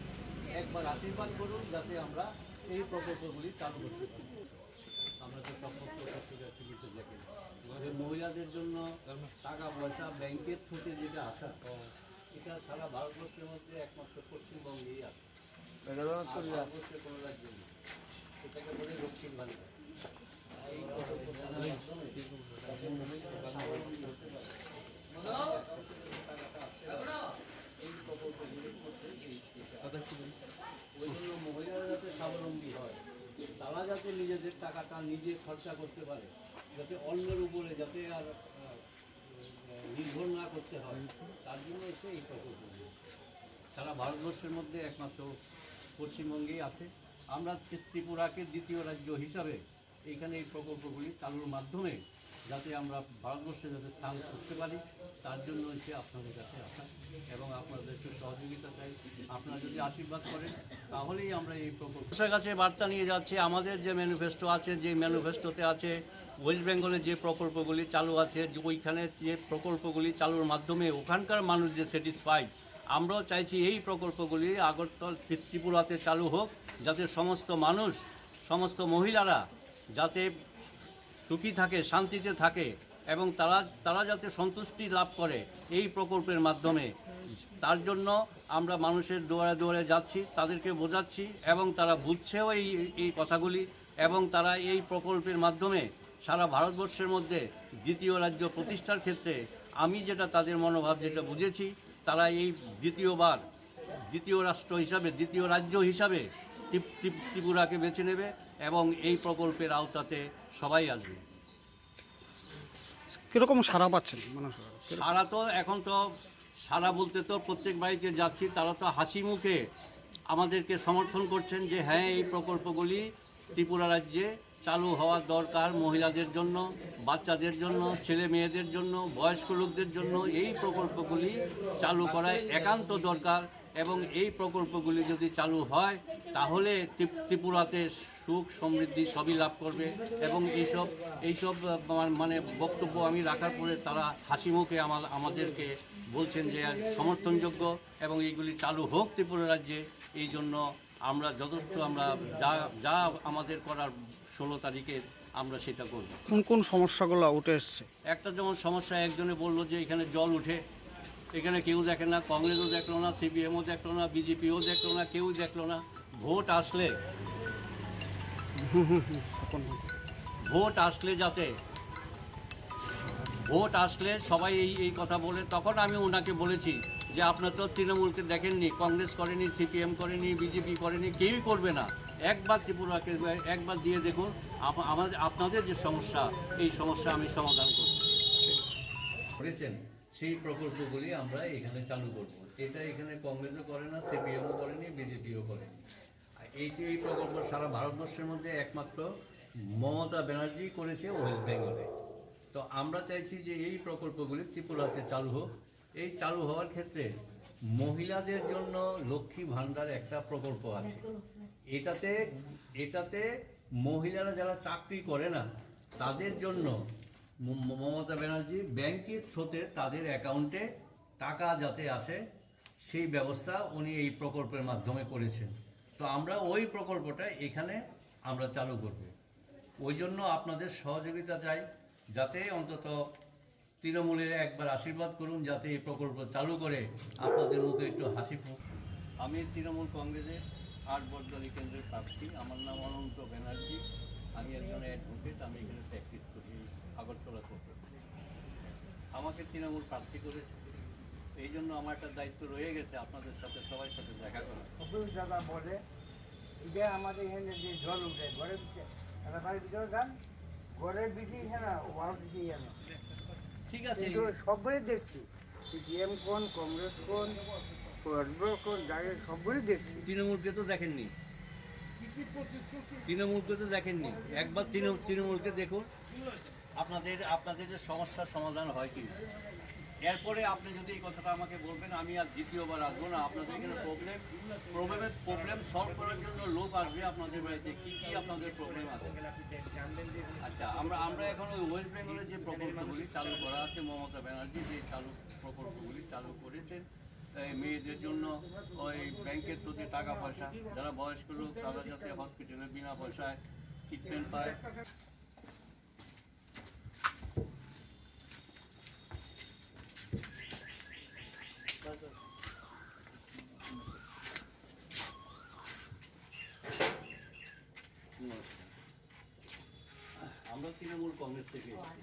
একবার আশীর্বাদ করুন, যাতে আমরা এই প্রকল্পগুলি চালু করতে পারি। আমরা তো সব পক্ষ থেকে সুযোগ সুবিধা দেখি। আমাদের মহিলাদের জন্য টাকা পয়সা ব্যাংকের থেকে যেটা আসা, এটা সারা ভারতবর্ষের মধ্যে একমাত্র পশ্চিমবঙ্গেই আসে। আর ভারতবর্ষে কোনো রাজ্যে নেই। এটাকে বলে লক্ষ্মীর ভাণ্ডার। এই প্রকল্প চালুর মাধ্যমে এখন মহিলাদের স্বাবলম্বী হতে পারে। এই প্রকল্পগুলির মধ্যে এই, ওই জন্য মহিলারা যাতে স্বাবলম্বী হয়, তারা যাতে নিজেদের টাকাটা নিজে খরচা করতে পারে, যাতে অন্যের উপরে যাতে আর, আহ, নির্ভর না করতে হয়, তার জন্য হচ্ছে এই প্রকল্পগুলো। সারা ভারতবর্ষের মধ্যে একমাত্র পশ্চিমবঙ্গেই আছে। আমরা ত্রি-, ত্রিপুরাকে দ্বিতীয় রাজ্য হিসাবে এইখানে এই প্রকল্পগুলি চালুর মাধ্যমে যাতে আমরা ভারতবর্ষে যাতে স্থান করতে পারি, তার জন্য হচ্ছে আপনাদের কাছে আসা এবং আপনাদের একটু সহযোগিতা চাই। আপনারা যদি আশীর্বাদ করেন, তাহলেই আমরা এই প্রকল্প। মানুষের কাছে বার্তা নিয়ে যাচ্ছি, আমাদের যে ম্যানিফেস্টো আছে, যে ম্যানিফেস্টোতে আছে ওয়েস্ট বেঙ্গলে যে প্রকল্পগুলি চালু আছে, যে ওইখানে যে প্রকল্পগুলি চালুর মাধ্যমে ওখানকার মানুষ যে স্যাটিসফাইড, আমরাও চাইছি এই প্রকল্পগুলি আগরতলা, ত্রি-, ত্রিপুরাতে চালু হোক, যাতে সমস্ত মানুষ, সমস্ত মহিলারা যাতে সুখী থাকে, শান্তিতে থাকে এবং তারা, তারা যাতে সন্তুষ্টি লাভ করে এই প্রকল্পের মাধ্যমে, তার জন্য আমরা মানুষের দুয়ারে দুয়ারে যাচ্ছি, তাদেরকে বোঝাচ্ছি এবং তারা বুঝছেও এই, এই কথাগুলি এবং তারা এই প্রকল্পের মাধ্যমে সারা ভারতবর্ষের মধ্যে দ্বিতীয় রাজ্য প্রতিষ্ঠার ক্ষেত্রে আমি যেটা তাদের মনোভাব যেটা বুঝেছি, তারা এই দ্বিতীয়বার দ্বিতীয় রাষ্ট্র হিসাবে, দ্বিতীয় রাজ্য হিসাবে ত্রিপ-, ত্রিপ-, ত্রিপুরাকে বেছে নেবে এবং এই প্রকল্পের আওতাতে সবাই আসবে। কিরকম সাড়া পাচ্ছেন মানুষরা? সাড়া তো এখন তো, সাড়া বলতে তো প্রত্যেক বাড়িতে যাচ্ছি, তারা তো হাসি মুখে আমাদেরকে সমর্থন করছেন যে হ্যাঁ, এই প্রকল্পগুলি ত্রিপুরা রাজ্যে চালু হওয়া দরকার। মহিলাদের জন্য, বাচ্চাদের জন্য, ছেলে মেয়েদের জন্য, বয়স্ক লোকদের জন্য এই প্রকল্পগুলি চালু করা একান্ত দরকার এবং এই প্রকল্পগুলি যদি চালু হয়, তাহলে ত্রিপ-, ত্রিপুরাতে সুখ সমৃদ্ধি সবই লাভ করবে এবং এইসব, এইসব, আহ, মা-, মানে বক্তব্য আমি রাখার পরে তারা হাসি মুখে আমার, আমাদেরকে বলছেন যে সমর্থনযোগ্য এবং এইগুলি চালু হোক ত্রিপুরা রাজ্যে। এই জন্য আমরা যথেষ্ট, আমরা যা, যা আমাদের করার ষোলো তারিখে আমরা সেটা করব। কোন কোন সমস্যাগুলো উঠে এসছে? একটা যেমন সমস্যা, একজনে বলল যে এখানে জল উঠে, এখানে কেউ দেখে না, কংগ্রেসও দেখলো না, সিপিএমও দেখলো না, বিজেপিও দেখলো না, কেউ দেখলো না। ভোট আসলে, হুম, হুম, হুম, স্থাপন হয়েছে। ভোট আসলে যাতে ভোট আসলে সবাই এই, এই কথা বলে। তখন আমি ওনাকে বলেছি যে, "আপনারা তো তৃণমূলকে দেখেননি, কংগ্রেস করেনি, সিপিএম করেনি, বিজেপি করেনি, কেউই করবে না। একবার ত্রিপুরাকে একবার দিয়ে দেখুন, আপ-, আমাদের, আপনাদের যে সমস্যা, এই সমস্যা আমি সমাধান করব।" করেছেন, সেই প্রকল্পগুলি আমরা এখানে চালু করব। এটা এখানে কংগ্রেসও করে না, সিপিএমও করেনি, বিজেপিও করেনি। এই যে এই প্রকল্প সারা ভারতবর্ষের মধ্যে একমাত্র মমতা ব্যানার্জি করেছে ওয়েস্ট বেঙ্গলে। তো আমরা চাইছি যে এই প্রকল্পগুলি ত্রিপুরাতে চালু হোক। এই চালু হওয়ার ক্ষেত্রে মহিলাদের জন্য লক্ষ্মী ভাণ্ডার একটা প্রকল্প আছে। এটাতে, এটাতে মহিলারা যারা চাকরি করে না, তাদের জন্য ম-, ম-, মমতা ব্যানার্জি ব্যাংকের থ্রুতে তাদের অ্যাকাউন্টে টাকা যাতে আসে, সেই ব্যবস্থা উনি এই প্রকল্পের মাধ্যমে করেছেন। তো আমরা ওই প্রকল্পটা এখানে আমরা চালু করব। ওই জন্য আপনাদের সহযোগিতা চাই, যাতে অন্তত তৃণমূলে একবার আশীর্বাদ করুন, যাতে এই প্রকল্প চালু করে আপনাদের মুখে একটু হাসি ফুটে। আমি তৃণমূল কংগ্রেসের আট বটতলী কেন্দ্রের প্রার্থী। আমার নাম অনন্ত ব্যানার্জি। আমি একজন অ্যাডভোকেট। আমি এখানে প্র্যাকটিস করি আগরতলা কোর্টে। আমাকে তৃণমূল প্রার্থী করেছে, এই জন্য আমার একটা দায়িত্ব রয়ে গেছে আপনাদের সাথে, সবার সাথে দেখা করা। কপিল দাদা বলে, এটা আমাদের এখানে যে জল উঠে, ঘরের ভিতরে, এলাকার ভিতরে যান, ঘরের ভিতরে এখানে, ওয়াল দিকে এখানে। ঠিক আছে। কিন্তু সবগুলোই দেখছি, সিপিএম কোন, কংগ্রেস কোন, কর্মী কোন, যাকে সবগুলোই দেখছি। তৃণমূলকে তো দেখেননি, তৃণমূলকে তো দেখেননি। একবার তৃণ-, তৃণমূলকে দেখুন, আপনাদের, আপনাদের যে সমস্যার সমাধান হয় কি। এরপরে আপনি যদি এই কথাটা আমাকে বলবেন, আমি আর দ্বিতীয়বার আসবো না। আপনাদের এখানে প্রবলেম, প্রবলেমের, প্রবলেম সলভ করার জন্য লোক আসবে আপনাদের বাড়িতে। কি কি আপনাদের প্রবলেম আছে? আচ্ছা, আমরা, আমরা এখন ওই ওয়েস্ট বেঙ্গলের যে প্রকল্পগুলি চালু করা আছে, মমতা ব্যানার্জি যে চালু প্রকল্পগুলি চালু করেছেন, এই মেয়েদের জন্য ওই ব্যাংকের থ্রুতে টাকা পয়সা, যারা বয়স্ক লোক তারা যাতে হসপিটালে বিনা পয়সায় ট্রিটমেন্ট পায়। আমরা তৃণমূল কংগ্রেস থেকে এসেছি।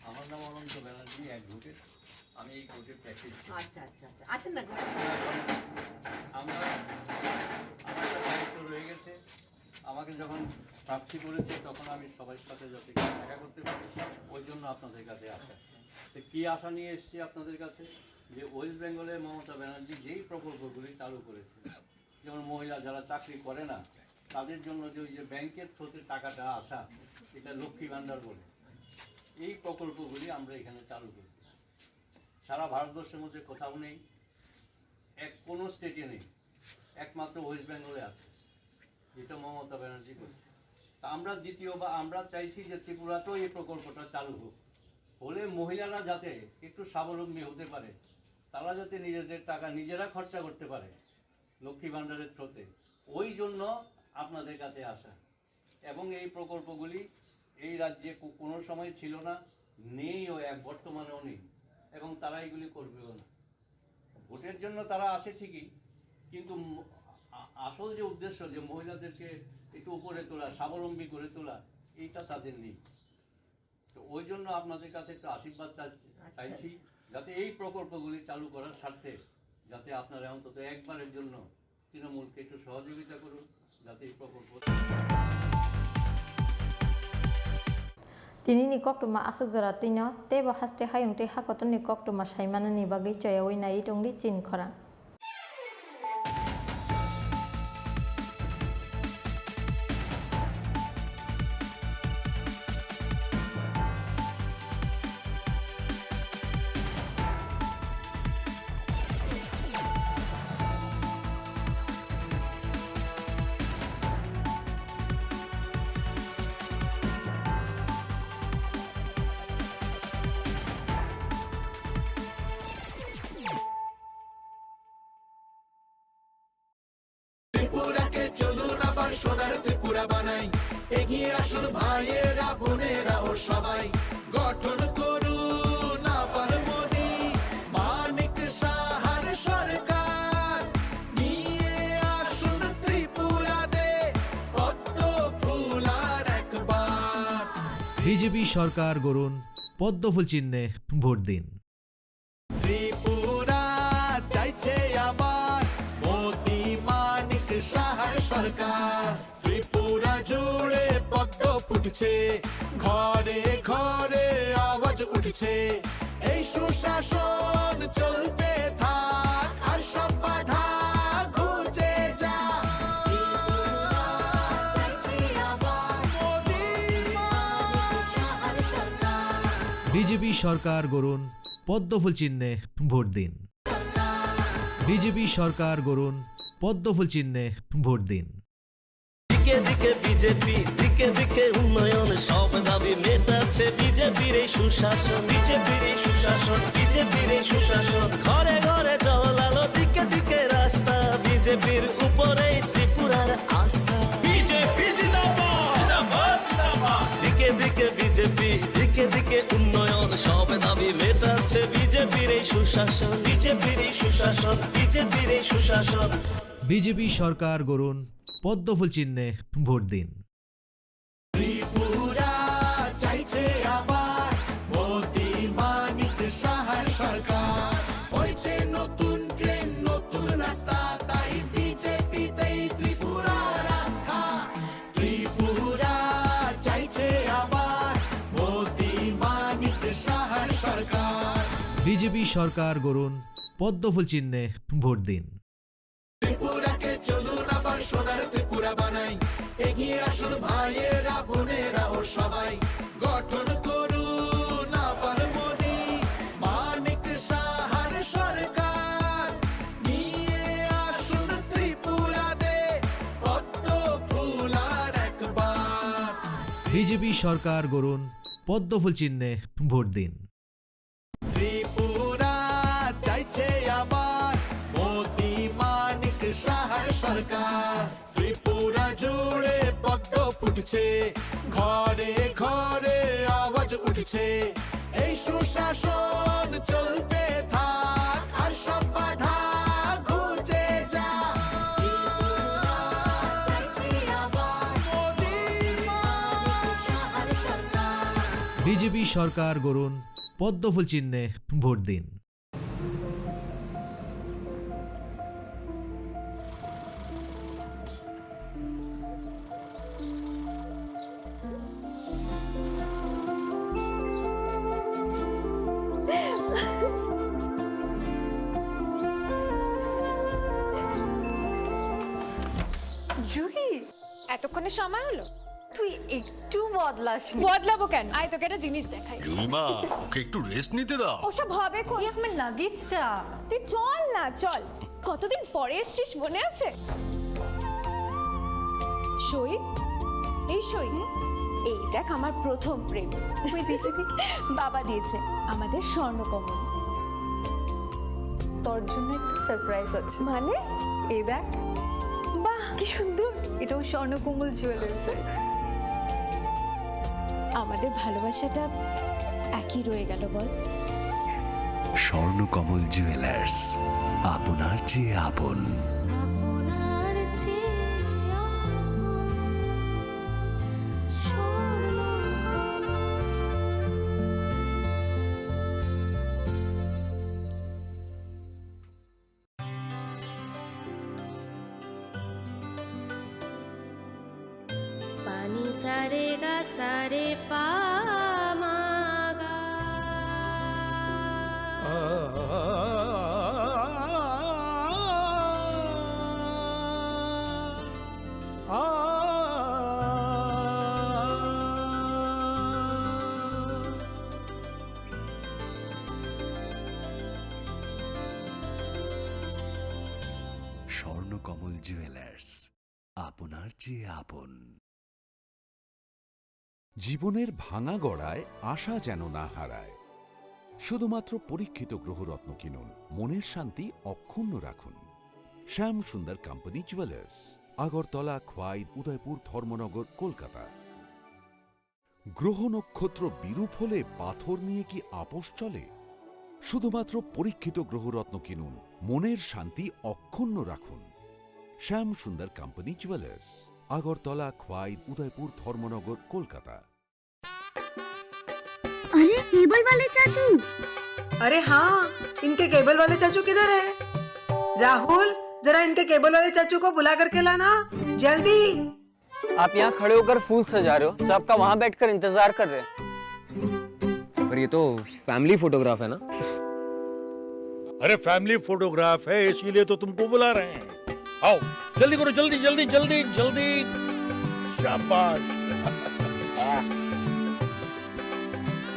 আমার নাম অনন্ত ব্যানার্জি, অ্যাডভোকেট। আমি এই কোর্টে প্র্যাকটিস করি। আচ্ছা, আচ্ছা, আচ্ছা। আসেন না, ঘরে। আমরা, আমার একটা দায়িত্ব রয়ে গেছে। আমাকে যখন প্রার্থী করেছে, তখন আমি সবার সাথে যাতে দেখা করতে পারি, ওই জন্য আপনাদের কাছে আসা। তো কি আশা নিয়ে এসেছি আপনাদের কাছে? যে ওয়েস্ট বেঙ্গলে মমতা ব্যানার্জি যেই প্রকল্পগুলি চালু করেছে, যেমন মহিলা যারা চাকরি করে না, তাদের জন্য যে ওই যে ব্যাংকের থ্রুতে টাকাটা আসা, এটা লক্ষ্মী ভাণ্ডার বলে, এই প্রকল্পগুলি আমরা এখানে চালু করব। সারা ভারতবর্ষের মধ্যে কোথাও নেই, এক কোনো স্টেটে নেই, একমাত্র ওয়েস্ট বেঙ্গলে আছে, যেটা মমতা ব্যানার্জি করছে। তা আমরা দ্বিতীয় বা আমরা চাইছি যে ত্রিপুরাতেও এই প্রকল্পটা চালু হোক, হলে মহিলারা যাতে একটু স্বাবলম্বী হতে পারে, তারা যাতে নিজেদের টাকা নিজেরা খরচা করতে পারে লক্ষ্মী ভাণ্ডারের থ্রুতে, ওই জন্য আপনাদের কাছে আসা। এবং এই প্রকল্পগুলি এই রাজ্যে কো-, কোনো সময় ছিল না, নেইও, এক বর্তমানেও নেই, এবং তারা এগুলি করবেও না। ভোটের জন্য তারা আসে ঠিকই, কিন্তু ম-, আ-, আসল যে উদ্দেশ্য, যে মহিলাদেরকে একটু উপরে তোলা, স্বাবলম্বী করে তোলা, এইটা তাদের নেই। তো ওই জন্য আপনাদের কাছে একটা আশীর্বাদ চা-, আচ্ছা, চাইছি, আচ্ছা। যাতে এই প্রকল্পগুলি চালু করার স্বার্থে যাতে আপনারা অন্তত একবারের জন্য তৃণমূলকে একটু সহযোগিতা করুন, যাতে এই প্রকল্প Tini ni koktwma aswk jora twino teibo haste hayung tei hakotorni koktwma saimanani bagwi choyaui naiwi tongdi chini khorang. ত্রিপুরাকে চলুন আবার সোনার ত্রিপুরা বানাই। এগিয়ে আসুন ভাইয়েরা, বোনেরা ও সবাই, গঠন করুন আবার মোদি মানিক সাহার সরকার। নিয়ে আসুন ত্রিপুরাতে পদ্ম ফুল আর একবার। বিজেপি সরকার গড়ুন। পদ্মফুল চিহ্নে ভোট দিন। ত্রিপুরা চাইছে আবার মোদি মানিক সাহার সরকার। ত্রিপুরা জুড়ে পদ্ম ফুটছে, ঘরে ঘরে আওয়াজ উঠছে। এই সুশাসন চলতে থাক, আর সব বাধা ঘুচে যাক। ত্রিপুরা চাইছে আবার মোদি মানিক সাহার সরকার। বিজেপি সরকার গড়ুন, পদ্মফুল চিহ্নে ভোট দিন। বিজেপি সরকার গড়ুন, পদ্মফুল চিহ্নে ভোট দিন। দিকে দিকে বিজেপি, দিকে দিকে উন্নয়ন, সব দাবি মেটাচ্ছে বিজেপির এই সুশাসন, বিজেপির এই সুশাসন, বিজেপির এই সুশাসন। ঘরে ঘরে জল আলো, দিকে দিকে রাস্তা, বিজেপির উপরেই ত্রিপুরার আস্থা। বিজেপি জিন্দাবাদ, জিন্দাবাদ, জিন্দাবাদ। দিকে দিকে বিজেপি, দিকে দিকে উন্নয়ন, সব দাবি মেটাচ্ছে বিজেপির এই সুশাসন, বিজেপির এই সুশাসন, বিজেপির এই সুশাসন। বিজেপি সরকার গড়ুন, পদ্মফুল চিহ্নে ভোট দিন। ত্রিপুরা চাইছে আবার মোদি মানিক সাহার সরকার। হয়েছে নতুন ট্রেন, নতুন রাস্তা, তাই বিজেপিতেই ত্রিপুরার আস্থা। ত্রিপুরা চাইছে আবার মোদি মানিক সাহার সরকার। বিজেপি সরকার গড়ুন, পদ্মফুল চিহ্নে ভোট দিন। ত্রিপুরাকে চলুন আবার সোনার ত্রিপুরা বানাই, এগিয়ে আসুন ভাইয়েরা বোনেরা ও সবাই, গঠন করুন আবার মোদি মানিক সাহার সরকার, নিয়ে আসুন ত্রিপুরাতে পদ্ম ফুল আর একবার। বিজেপি সরকার গড়ুন, পদ্মফুল চিহ্নে ভোট দিন। ত্রিপুরা চাইছে আবার মোদি মানিক সাহার সরকার। ত্রিপুরা জুড়ে পদ্ম ফুটছে, ঘরে ঘরে আওয়াজ উঠছে। এই সুশাসন চলতে থাক, আর সব বাধা ঘুচে যাক। ত্রিপুরা চাইছে আবার মোদি মানিক সাহার সরকার। বিজেপি সরকার গড়ুন, পদ্মফুল চিহ্নে ভোট দিন। জুহি, এতক্ষণে সময় হলো? তুই একটু বদলাসনি। বদলাবো কেন? আয়, তোকে একটা জিনিস দেখাই। জুইমা, ওকে একটু রেস্ট নিতে দাও। ওসব হবে কোন? এই আমার লাগেজটা। তুই চল না, চল। কতদিন পরে এসছিস, মনে আছে? সই, এই সই। এই দেখ, আমার প্রথম প্রেম। ওই দেখি, দেখি। বাবা দিয়েছে আমাদের স্বর্ণকমল। তোর জন্য একটা সারপ্রাইজ আছে। মানে? এই দেখ। বাহ, কি সুন্দর। এটাও স্বর্ণকমল জুয়েলার্সের। আমাদের ভালোবাসাটা একই রয়ে গেল, বল? স্বর্ণকমল জুয়েলার্স, আপনার চেয়ে আপন। আপনার চেয়ে আপন Swarnakamal. Pani sare ga sare pa ma ga. Swarnakamal jewellers, আপনার চেয়ে আপন। জীবনের ভাঙা গড়ায় আশা যেন না হারায়। শুধুমাত্র পরীক্ষিত গ্রহরত্ন কিনুন, মনের শান্তি অক্ষুণ্ণ রাখুন। শ্যাম সুন্দর কোম্পানি জুয়েলার্স, আগরতলা, খোয়াই, উদয়পুর, ধর্মনগর, কলকাতা। গ্রহ নক্ষত্র বিরূপ হলে পাথর নিয়ে কি আপোষ চলে? শুধুমাত্র পরীক্ষিত গ্রহরত্ন কিনুন, মনের শান্তি অক্ষুণ্ণ রাখুন। শ্যাম সুন্দর কোম্পানি জুয়েলার্স, আগরতলা, খোয়াই, উদয়পুর, ধর্মনগর, কলকাতা। আরে, केबल वाले चाचू। अरे हाँ, इनके केबल वाले चाचू किधर है? राहुल, जरा इनके केबल वाले चाचू को बुला करके लाना, जल्दी। आप यहाँ खड़े होकर फूल सजा रहे हो, सब आपका वहाँ बैठकर इंतजार कर रहे हैं। पर ये तो फैमिली फोटोग्राफ है ना? अरे, फैमिली फोटोग्राफ है, इसीलिए तो तुमको बुला रहे हैं। आओ, जल्दी करो, जल्दी, जल्दी, जल्दी, जल्दी। शाबाश।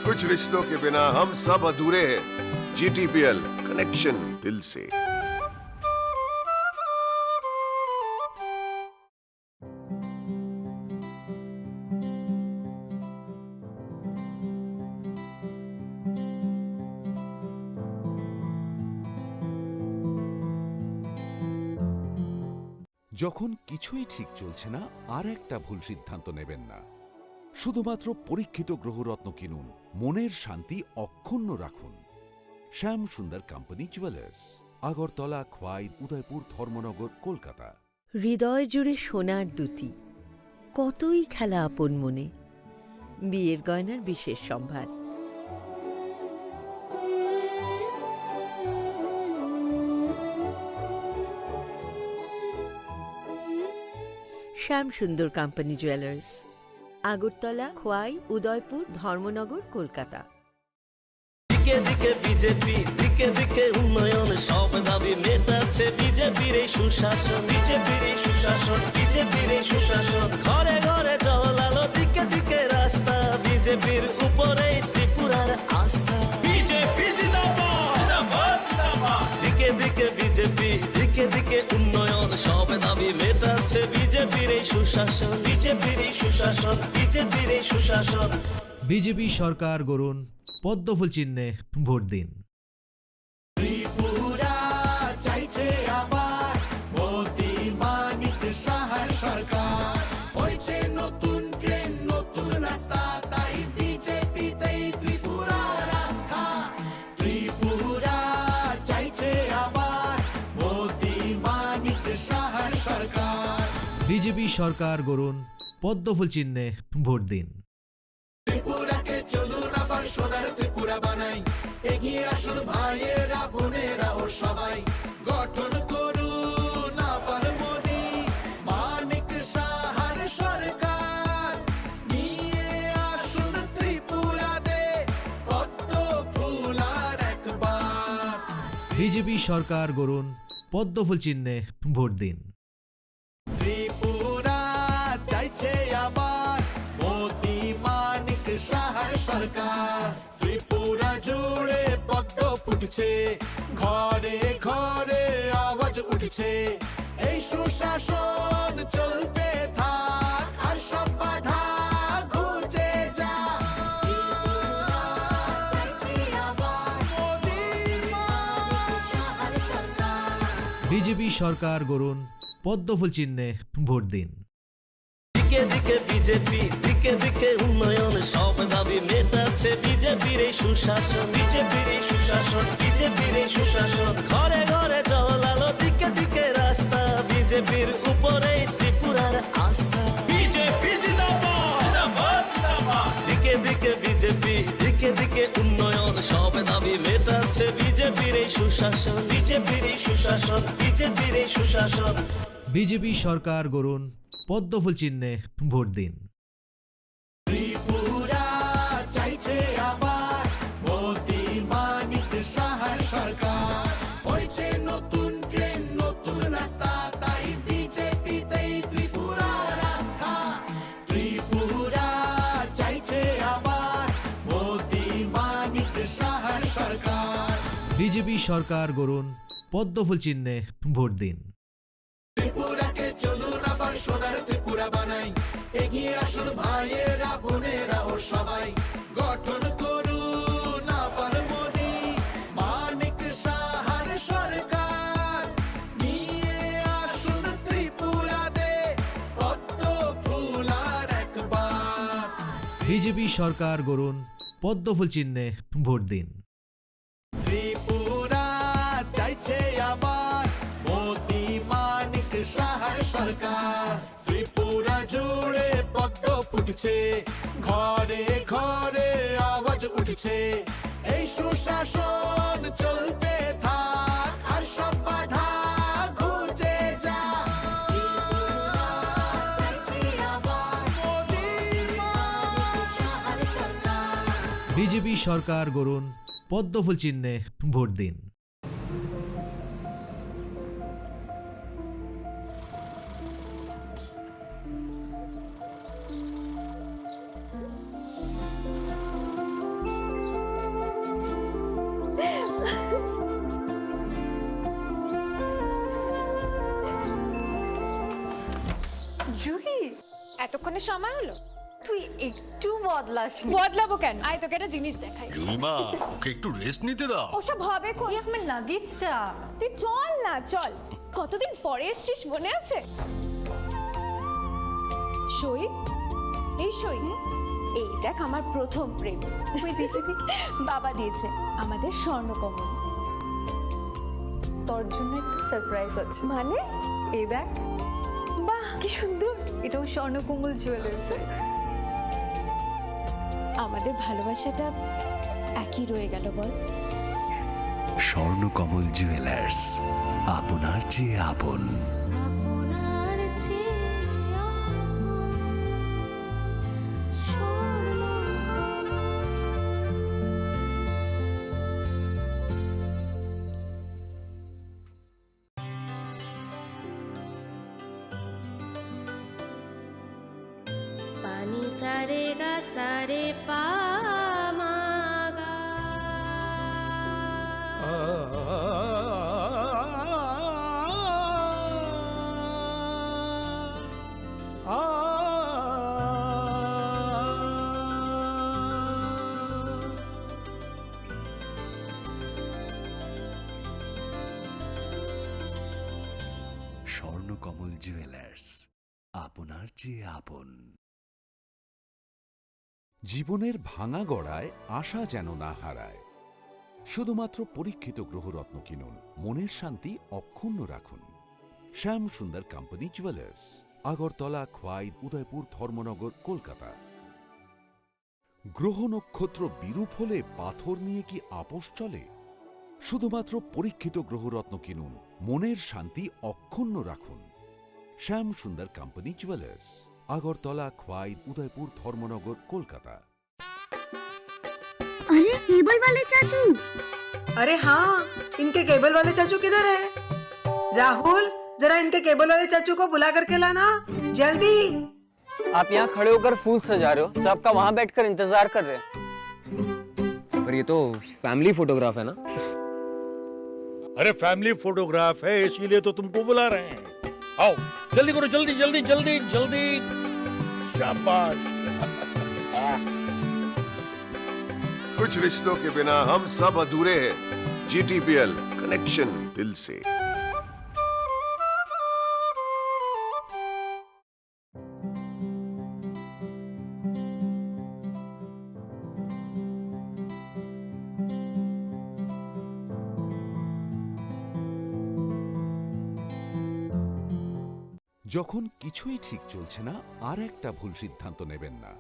कुछ रिश्तों के बिना हम सब अधूरे हैं। जीटीपीएल, कनेक्शन दिल से। যখন কিছুই ঠিক চলছে না, আর একটা ভুল সিদ্ধান্ত নেবেন না। শুধুমাত্র পরীক্ষিত গ্রহরত্ন কিনুন, মনের শান্তি অক্ষুণ্ণ রাখুন। শ্যাম সুন্দর কোম্পানি জুয়েলার্স, আগরতলা, খোয়াই, উদয়পুর, ধর্মনগর, কলকাতা। হৃদয় জুড়ে সোনার দ্যুতি, কতই খেলা আপন মনে। বিয়ের গয়নার বিশেষ সম্ভার। শ্যাম সুন্দর কোম্পানি জুয়েলার্স, আগরতলা, খোয়াই, উদয়পুর, ধর্মনগর, কলকাতা। দিকে দিকে বিজেপি, দিকে দিকে উন্নয়ন, সব দাবি মেটাচ্ছে বিজেপির এই সুশাসন, বিজেপির এই সুশাসন, বিজেপির এই সুশাসন। ঘরে ঘরে জল আলো, দিকে দিকে রাস্তা, বিজেপির উপরেই ত্রিপুরার আস্থা। বিজেপি জিন্দাবাদ, জিন্দাবাদ, জিন্দাবাদ। দিকে দিকে বিজেপি, দিকে দিকে উন্নয়ন, সব দাবি মেটাচ্ছে বিজেপির এই সুশাসন, বিজেপির এই সুশাসন, বিজেপির এই সুশাসন। বিজেপি সরকার গড়ুন, পদ্মফুল চিহ্নে ভোট দিন। ত্রিপুরা চাইছে আবার মোদি মানিক সাহার সরকার। হয়েছে নতুন ট্রেন, নতুন রাস্তা, তাই বিজেপিতেই ত্রিপুরার আস্থা। ত্রিপুরা চাইছে আবার মোদি মানিক সাহার সরকার। বিজেপি সরকার গড়ুন, পদ্মফুল চিহ্নে ভোট দিন। ত্রিপুরাকে চলুন আবার সোনার ত্রিপুরা বানাই, এগিয়ে আসুন ভাইয়েরা বোনেরা ও সবাই, গঠন করুন আবার মোদি মানিক সাহার সরকার, নিয়ে আসুন ত্রিপুরাতে পদ্ম ফুল আর একবার। বিজেপি সরকার গড়ুন, পদ্মফুল চিহ্নে ভোট দিন। ত্রিপুরা চাইছে আবার মোদি মানিক সাহার সরকার। ত্রিপুরা জুড়ে পদ্ম ফুটছে, ঘরে ঘরে আওয়াজ উঠছে, এই সুশাসন চলতে থাক, আর সব বাধা ঘুচে যাক। ত্রিপুরা চাইছে আবার মোদি মানিক সাহার সরকার। বিজেপি সরকার গড়ুন, পদ্মফুল চিহ্নে ভোট দিন। দিকে দিকে বিজেপি, দিকে দিকে উন্নয়ন, সব দাবি মেটাচ্ছে বিজেপির এই সুশাসন, বিজেপির এই সুশাসন, বিজেপির এই সুশাসন। ঘরে ঘরে জল আলো, দিকে দিকে রাস্তা, বিজেপির উপরেই ত্রিপুরার আস্থা। বিজেপি জিন্দাবাদ, জিন্দাবাদ, জিন্দাবাদ। দিকে দিকে বিজেপি, দিকে দিকে উন্নয়ন, সব দাবি মেটাচ্ছে বিজেপির এই সুশাসন, বিজেপির এই সুশাসন, বিজেপির এই সুশাসন। বিজেপি সরকার গড়ুন, পদ্মফুল চিহ্নে ভোট দিন। ত্রিপুরা চাইছে আবার মোদি মানিক সাহার সরকার। হয়েছে নতুন ট্রেন, নতুন রাস্তা, তাই বিজেপিতেই ত্রিপুরার আস্থা। ত্রিপুরা চাইছে আবার মোদি মানিক সাহার সরকার। বিজেপি সরকার গড়ুন, পদ্মফুল চিহ্নে ভোট দিন। ত্রিপুরাকে চলুন আবার সোনার ত্রিপুরা বানাই, এগিয়ে আসুন ভাইয়েরা বোনেরা ও সবাই, গঠন করুন আবার মোদি মানিক সাহার সরকার, নিয়ে আসুন ত্রিপুরাতে পদ্ম ফুল আর একবার। বিজেপি সরকার গড়ুন, পদ্মফুল চিহ্নে ভোট দিন। ত্রিপুরা চাইছে আবার মোদি মানিক সাহার সরকার। ত্রিপুরা জুড়ে পদ্ম উঠছে, ঘরে ঘরে আওয়াজ উঠছে, এই সুশাসন চলতে থাক, আর সব বাধা ঘুচে যাক। বিজেপি সরকার গড়ুন, পদ্মফুল চিহ্নে ভোট দিন। জুহি, এতক্ষণে সময় হলো? তুই একটু বদলাসনি। বদলাবো কেন? আয়, তোকে একটা জিনিস দেখাই। জুইমা, ওকে একটু রেস্ট নিতে দাও। ওসব হবে কই? এই আমার লাগেজটা। তুই চল না, চল। কতদিন পরে এসছিস, মনে আছে? সই, এই সই। এই দেখ, আমার প্রথম প্রেম। ওই দেখি, দেখি। বাবা দিয়েছে আমাদের স্বর্ণকমল। তোর জন্য একটা সারপ্রাইজ আছে। মানে? এই দেখ। বাহ, কি সুন্দর। এটাও স্বর্ণকমল জুয়েলার্সের। আমাদের ভালোবাসাটা একই রয়ে গেল, বল? স্বর্ণকমল জুয়েলার্স, আপনার চেয়ে আপন। আপনার চেয়ে আপন। Pani sare ga sare pa ma ga. Swarnakamal jewellers, আপনার চেয়ে আপন। জীবনের ভাঙা গড়ায় আশা যেন না হারায়। শুধুমাত্র পরীক্ষিত গ্রহরত্ন কিনুন, মনের শান্তি অক্ষুণ্ণ রাখুন। শ্যাম সুন্দর কোম্পানি জুয়েলার্স, আগরতলা, খোয়াই, উদয়পুর, ধর্মনগর, কলকাতা। গ্রহ নক্ষত্র বিরূপ হলে পাথর নিয়ে কি আপোষ চলে? শুধুমাত্র পরীক্ষিত গ্রহরত্ন কিনুন, মনের শান্তি অক্ষুণ্ণ রাখুন। শ্যাম সুন্দর কোম্পানি জুয়েলার্স, আগরতলা, খোয়াই, উদয়পুর, ধর্মনগর, কলকাতা। अरे, केबल वाले चाचू। अरे हाँ, इनके केबल वाले चाचू किधर है? राहुल, जरा इनके केबल वाले चाचू को बुला करके लाना, जल्दी। आप यहाँ खड़े होकर फूल सजा रहे हो, सब आपका वहाँ बैठकर इंतजार कर रहे हैं। पर ये तो फैमिली फोटोग्राफ है ना? अरे, फैमिली फोटोग्राफ है, इसीलिए तो तुमको बुला रहे हैं। आओ, जल्दी करो, जल्दी, जल्दी, जल्दी, जल्दी। शाबाश। कुछ रिश्तों के बिना हम सब अधूरे हैं। जीटीपीएल, कनेक्शन दिल से। যখন কিছুই ঠিক চলছে না, আর একটা ভুল সিদ্ধান্ত নেবেন না।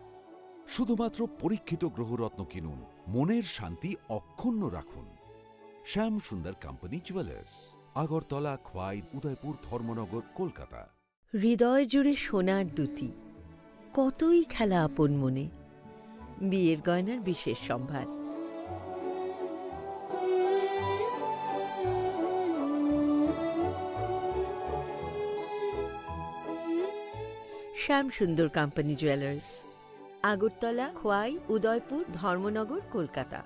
শুধুমাত্র পরীক্ষিত গ্রহরত্ন কিনুন, মনের শান্তি অক্ষুণ্ণ রাখুন। শ্যাম সুন্দর কোম্পানি জুয়েলার্স, আগরতলা, খোয়াই, উদয়পুর, ধর্মনগর, কলকাতা। হৃদয় জুড়ে সোনার দ্যুতি, কতই খেলা আপন মনে। বিয়ের গয়নার বিশেষ সম্ভার। শ্যাম সুন্দর কোম্পানি জুয়েলার্স, আগরতলা, খোয়াই, উদয়পুর, ধর্মনগর, কলকাতা।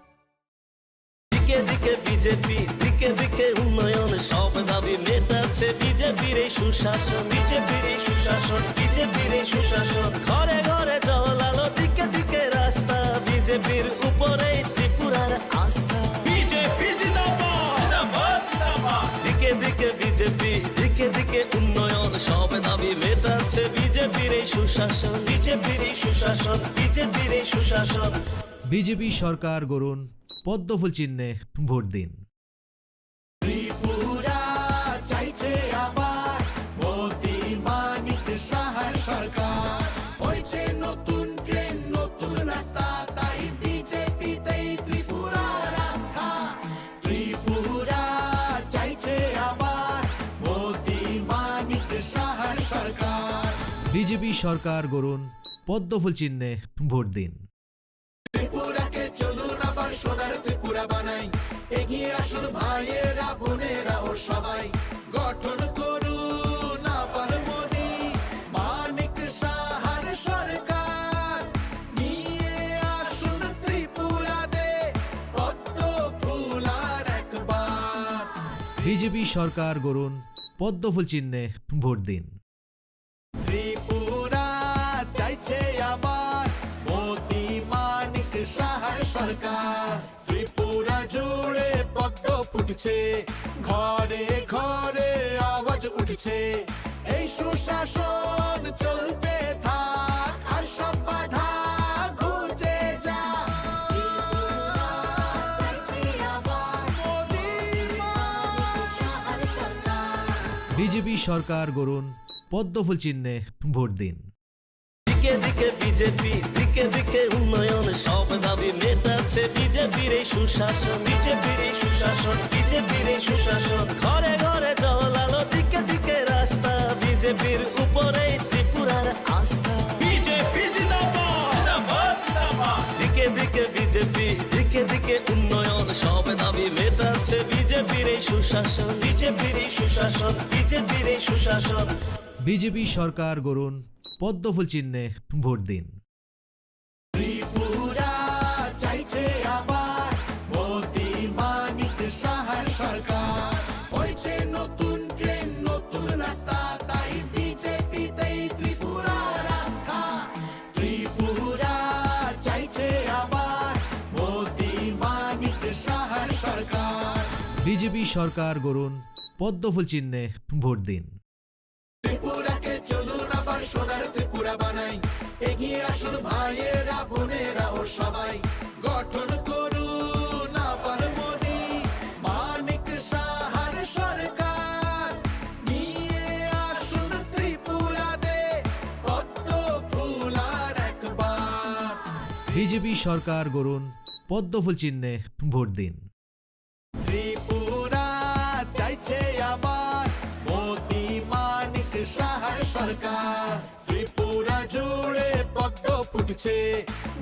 দিকে দিকে বিজেপি, দিকে দিকে উন্নয়ন, সব দাবি মেটাচ্ছে বিজেপির এই সুশাসন, বিজেপির এই সুশাসন, বিজেপির এই সুশাসন। ঘরে ঘরে জল আলো, দিকে দিকে রাস্তা, বিজেপির উপরেই ত্রিপুরার আস্থা। বিজেপি জিন্দাবাদ, জিন্দাবাদ, জিন্দাবাদ। দিকে দিকে বিজেপি, দিকে দিকে উন্নয়ন, সব দাবি মেটাচ্ছে বিজেপির এই সুশাসন, বিজেপির এই সুশাসন, বিজেপির এই সুশাসন। বিজেপি সরকার গড়ুন, পদ্মফুল চিহ্নে ভোট দিন। ত্রিপুরা চাইছে আবার মোদি মানিক সাহার সরকার। হয়েছে নতুন বিজেপি সরকার গড়ুন, পদ্মফুল চিহ্নে ভোট দিন। ত্রিপুরাকে চলুন আবার সোনার ত্রিপুরা বানাই, এগিয়ে আসুন ভাইয়েরা বোনেরা ও সবাই, গঠন করুন আবার মোদি মানিক সাহার সরকার, নিয়ে আসুন ত্রিপুরাতে পদ্ম ফুল আর একবার। বিজেপি সরকার গড়ুন, পদ্মফুল চিহ্নে ভোট দিন। ত্রিপুরা চাইছে আবার মোদি মানিক সাহার সরকার। ত্রিপুরা জুড়ে পদ্ম ফুটছে, ঘরে ঘরে আওয়াজ উঠছে। এই সুশাসন চলতে থাক, আর সব বাধা ঘুচে যাক। ত্রিপুরা চাইছে আবার মোদি মানিক সাহার সরকার। বিজেপি সরকার গড়ুন, পদ্মফুল চিহ্নে ভোট দিন। দিকে দিকে বিজেপি, দিকে দিকে উন্নয়ন, সব দাবি মেটাচ্ছে বিজেপির এই সুশাসন, বিজেপির এই সুশাসন, বিজেপির এই সুশাসন। ঘরে ঘরে জল আলো, দিকে দিকে রাস্তা, বিজেপির উপরেই ত্রিপুরার আস্থা। বিজেপি জিন্দাবাদ, জিন্দাবাদ, জিন্দাবাদ। দিকে দিকে বিজেপি, দিকে দিকে উন্নয়ন, সব দাবি মেটাচ্ছে বিজেপির এই সুশাসন, বিজেপির এই সুশাসন, বিজেপির এই সুশাসন। বিজেপি সরকার গড়ুন, পদ্মফুল চিহ্নে ভোট দিন। ত্রিপুরা চাইছে আবার মোদি মানিক সাহার সরকার। হয়েছে নতুন ট্রেন, নতুন রাস্তা, তাই বিজেপিতেই ত্রিপুরার আস্থা। ত্রিপুরা চাইছে আবার মোদি মানিক সাহার সরকার। বিজেপি সরকার গড়ুন, পদ্মফুল চিহ্নে ভোট দিন। ত্রিপুরাকে চলুন আবার সোনার ত্রিপুরা বানাই, এগিয়ে আসুন ভাইয়েরা বোনেরা ও সবাই, গঠন করুন আবার মোদি মানিক সাহার সরকার, নিয়ে আসুন ত্রিপুরাতে পদ্ম ফুল আর একবার। বিজেপি সরকার গড়ুন, পদ্মফুল চিহ্নে ভোট দিন। ত্রিপুরা চাইছে আবার মোদি মানিক সাহার সরকার। ত্রিপুরা জুড়ে পদ্ম ফুটছে,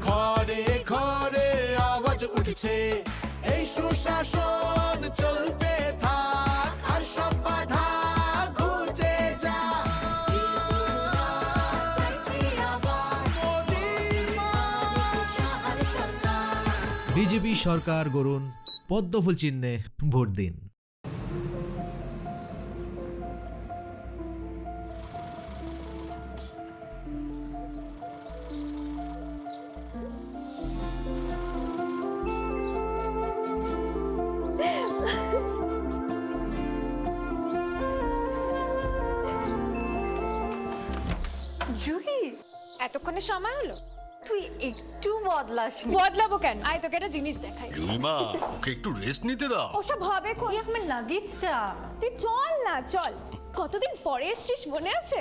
ঘরে ঘরে আওয়াজ উঠছে। এই সুশাসন চলতে থাক, আর সব বাধা ঘুচে যাক। ত্রিপুরা চাইছে আবার মোদি মানিক সাহার সরকার। বিজেপি সরকার গড়ুন, পদ্মফুল চিহ্নে ভোট দিন। জুহি, এতক্ষণে সময় হলো? তুই একটু বদলাসনি। বদলাবো কেন? আয়, তোকে একটা জিনিস দেখাই। জুইমা, ওকে একটু রেস্ট নিতে দাও। ওসব হবে কোন? এই আমার লাগেজটা। তুই চল না, চল। কতদিন পরে এসছিস, মনে আছে?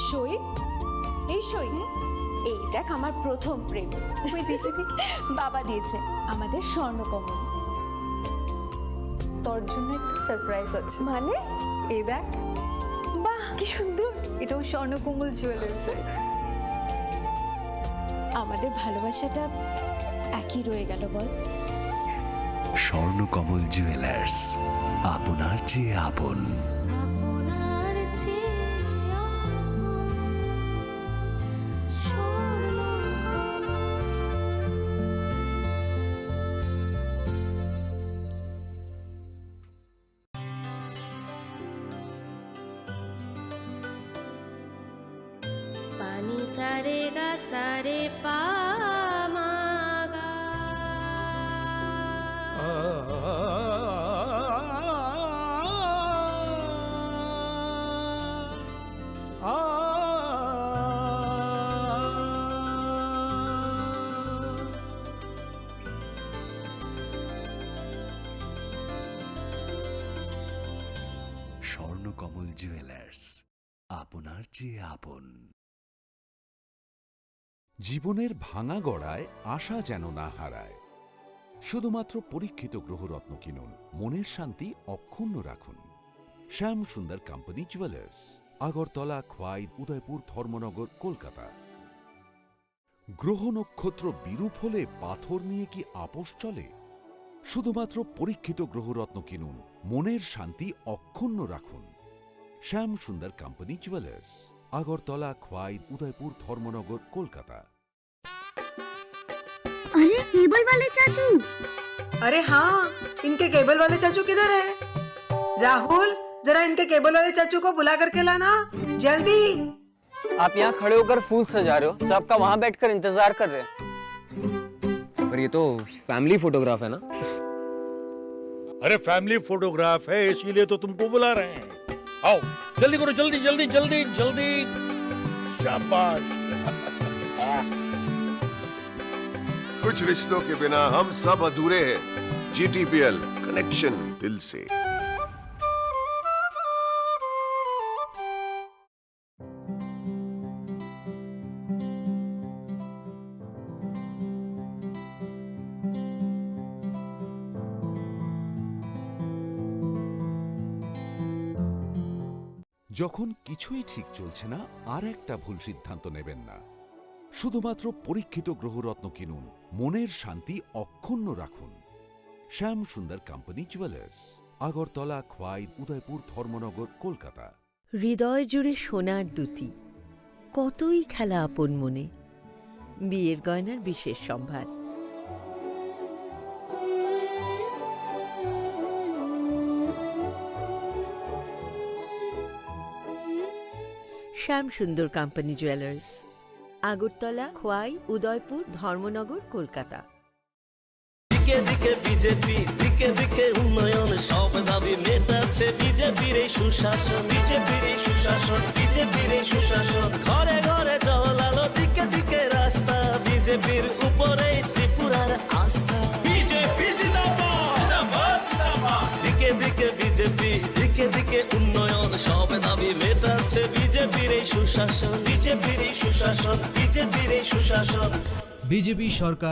সই, এই সই। হুম? এই দেখ, আমার প্রথম প্রেম। ওই দেখি, দেখি। বাবা দিয়েছে আমাদের স্বর্ণকমল। তোর জন্য একটা সারপ্রাইজ আছে। মানে? এই দেখ। বাহ, কি সুন্দর। এটাও স্বর্ণকমল জুয়েলার্স। আমাদের ভালোবাসাটা একই রয়ে গেল, বল? স্বর্ণকমল জুয়েলার্স, আপনার চেয়ে আপন। আপনার চেয়ে আপন Swarnakamal. Pani sare ga sare pa ma ga. Swarnakamal jewellers, আপনার চেয়ে আপন। জীবনের ভাঙা গড়ায় আশা যেন না হারায়। শুধুমাত্র পরীক্ষিত গ্রহরত্ন কিনুন, মনের শান্তি অক্ষুণ্ণ রাখুন। শ্যাম সুন্দর কোম্পানি জুয়েলার্স, আগরতলা, খোয়াই, উদয়পুর, ধর্মনগর, কলকাতা। গ্রহ নক্ষত্র বিরূপ হলে পাথর নিয়ে কি আপোষ চলে? শুধুমাত্র পরীক্ষিত গ্রহরত্ন কিনুন, মনের শান্তি অক্ষুণ্ণ রাখুন। শ্যাম সুন্দর কোম্পানি জুয়েলার্স, আগরতলা, খোয়াই, উদয়পুর, ধর্মনগর, কলকাতা। अरे, केबल वाले चाचू। अरे हाँ, इनके केबल वाले चाचू किधर है? राहुल, जरा इनके केबल वाले चाचू को बुला करके लाना, जल्दी। आप यहाँ खड़े होकर फूल सजा रहे हो, सबका वहाँ बैठकर इंतजार कर रहे हैं। पर ये तो फैमिली फोटोग्राफ है ना? अरे, फैमिली फोटोग्राफ है, इसीलिए तो तुमको बुला रहे हैं। आओ, जल्दी करो, जल्दी, जल्दी, जल्दी, जल्दी। शाबाश। कुछ रिश्तों के बिना हम सब अधूरे हैं। जीटीपीएल, कनेक्शन दिल से। যখন কিছুই ঠিক চলছে না, আর একটা ভুল সিদ্ধান্ত নেবেন না। শুধুমাত্র পরীক্ষিত গ্রহরত্ন কিনুন, মনের শান্তি অক্ষুণ্ণ রাখুন। শ্যাম সুন্দর কোম্পানি জুয়েলার্স, আগরতলা, খোয়াই, উদয়পুর, ধর্মনগর, কলকাতা। হৃদয় জুড়ে সোনার দুতি, কতই খেলা আপন মনে। বিয়ের গয়নার বিশেষ সম্ভার। শ্যাম সুন্দর কোম্পানি জুয়েলার্স, আগরতলা, খোয়াই, উদয়পুর, ধর্মনগর, কলকাতা। দিকে দিকে বিজেপি, দিকে দিকে উন্নয়ন, সব দাবি মেটাচ্ছে বিজেপির এই সুশাসন, বিজেপির এই সুশাসন, বিজেপির এই সুশাসন। ঘরে ঘরে জল আলো, দিকে দিকে রাস্তা, বিজেপির উপরেই ত্রিপুরার আস্থা। বিজেপি জিন্দাবাদ, জিন্দাবাদ, জিন্দাবাদ। দিকে দিকে বিজেপি, দিকে দিকে উন্নয়ন, সব দাবি মেটাচ্ছে বিজেপির এই সুশাসন, বিজেপির এই সুশাসন, বিজেপির এই সুশাসন। বিজেপি সরকার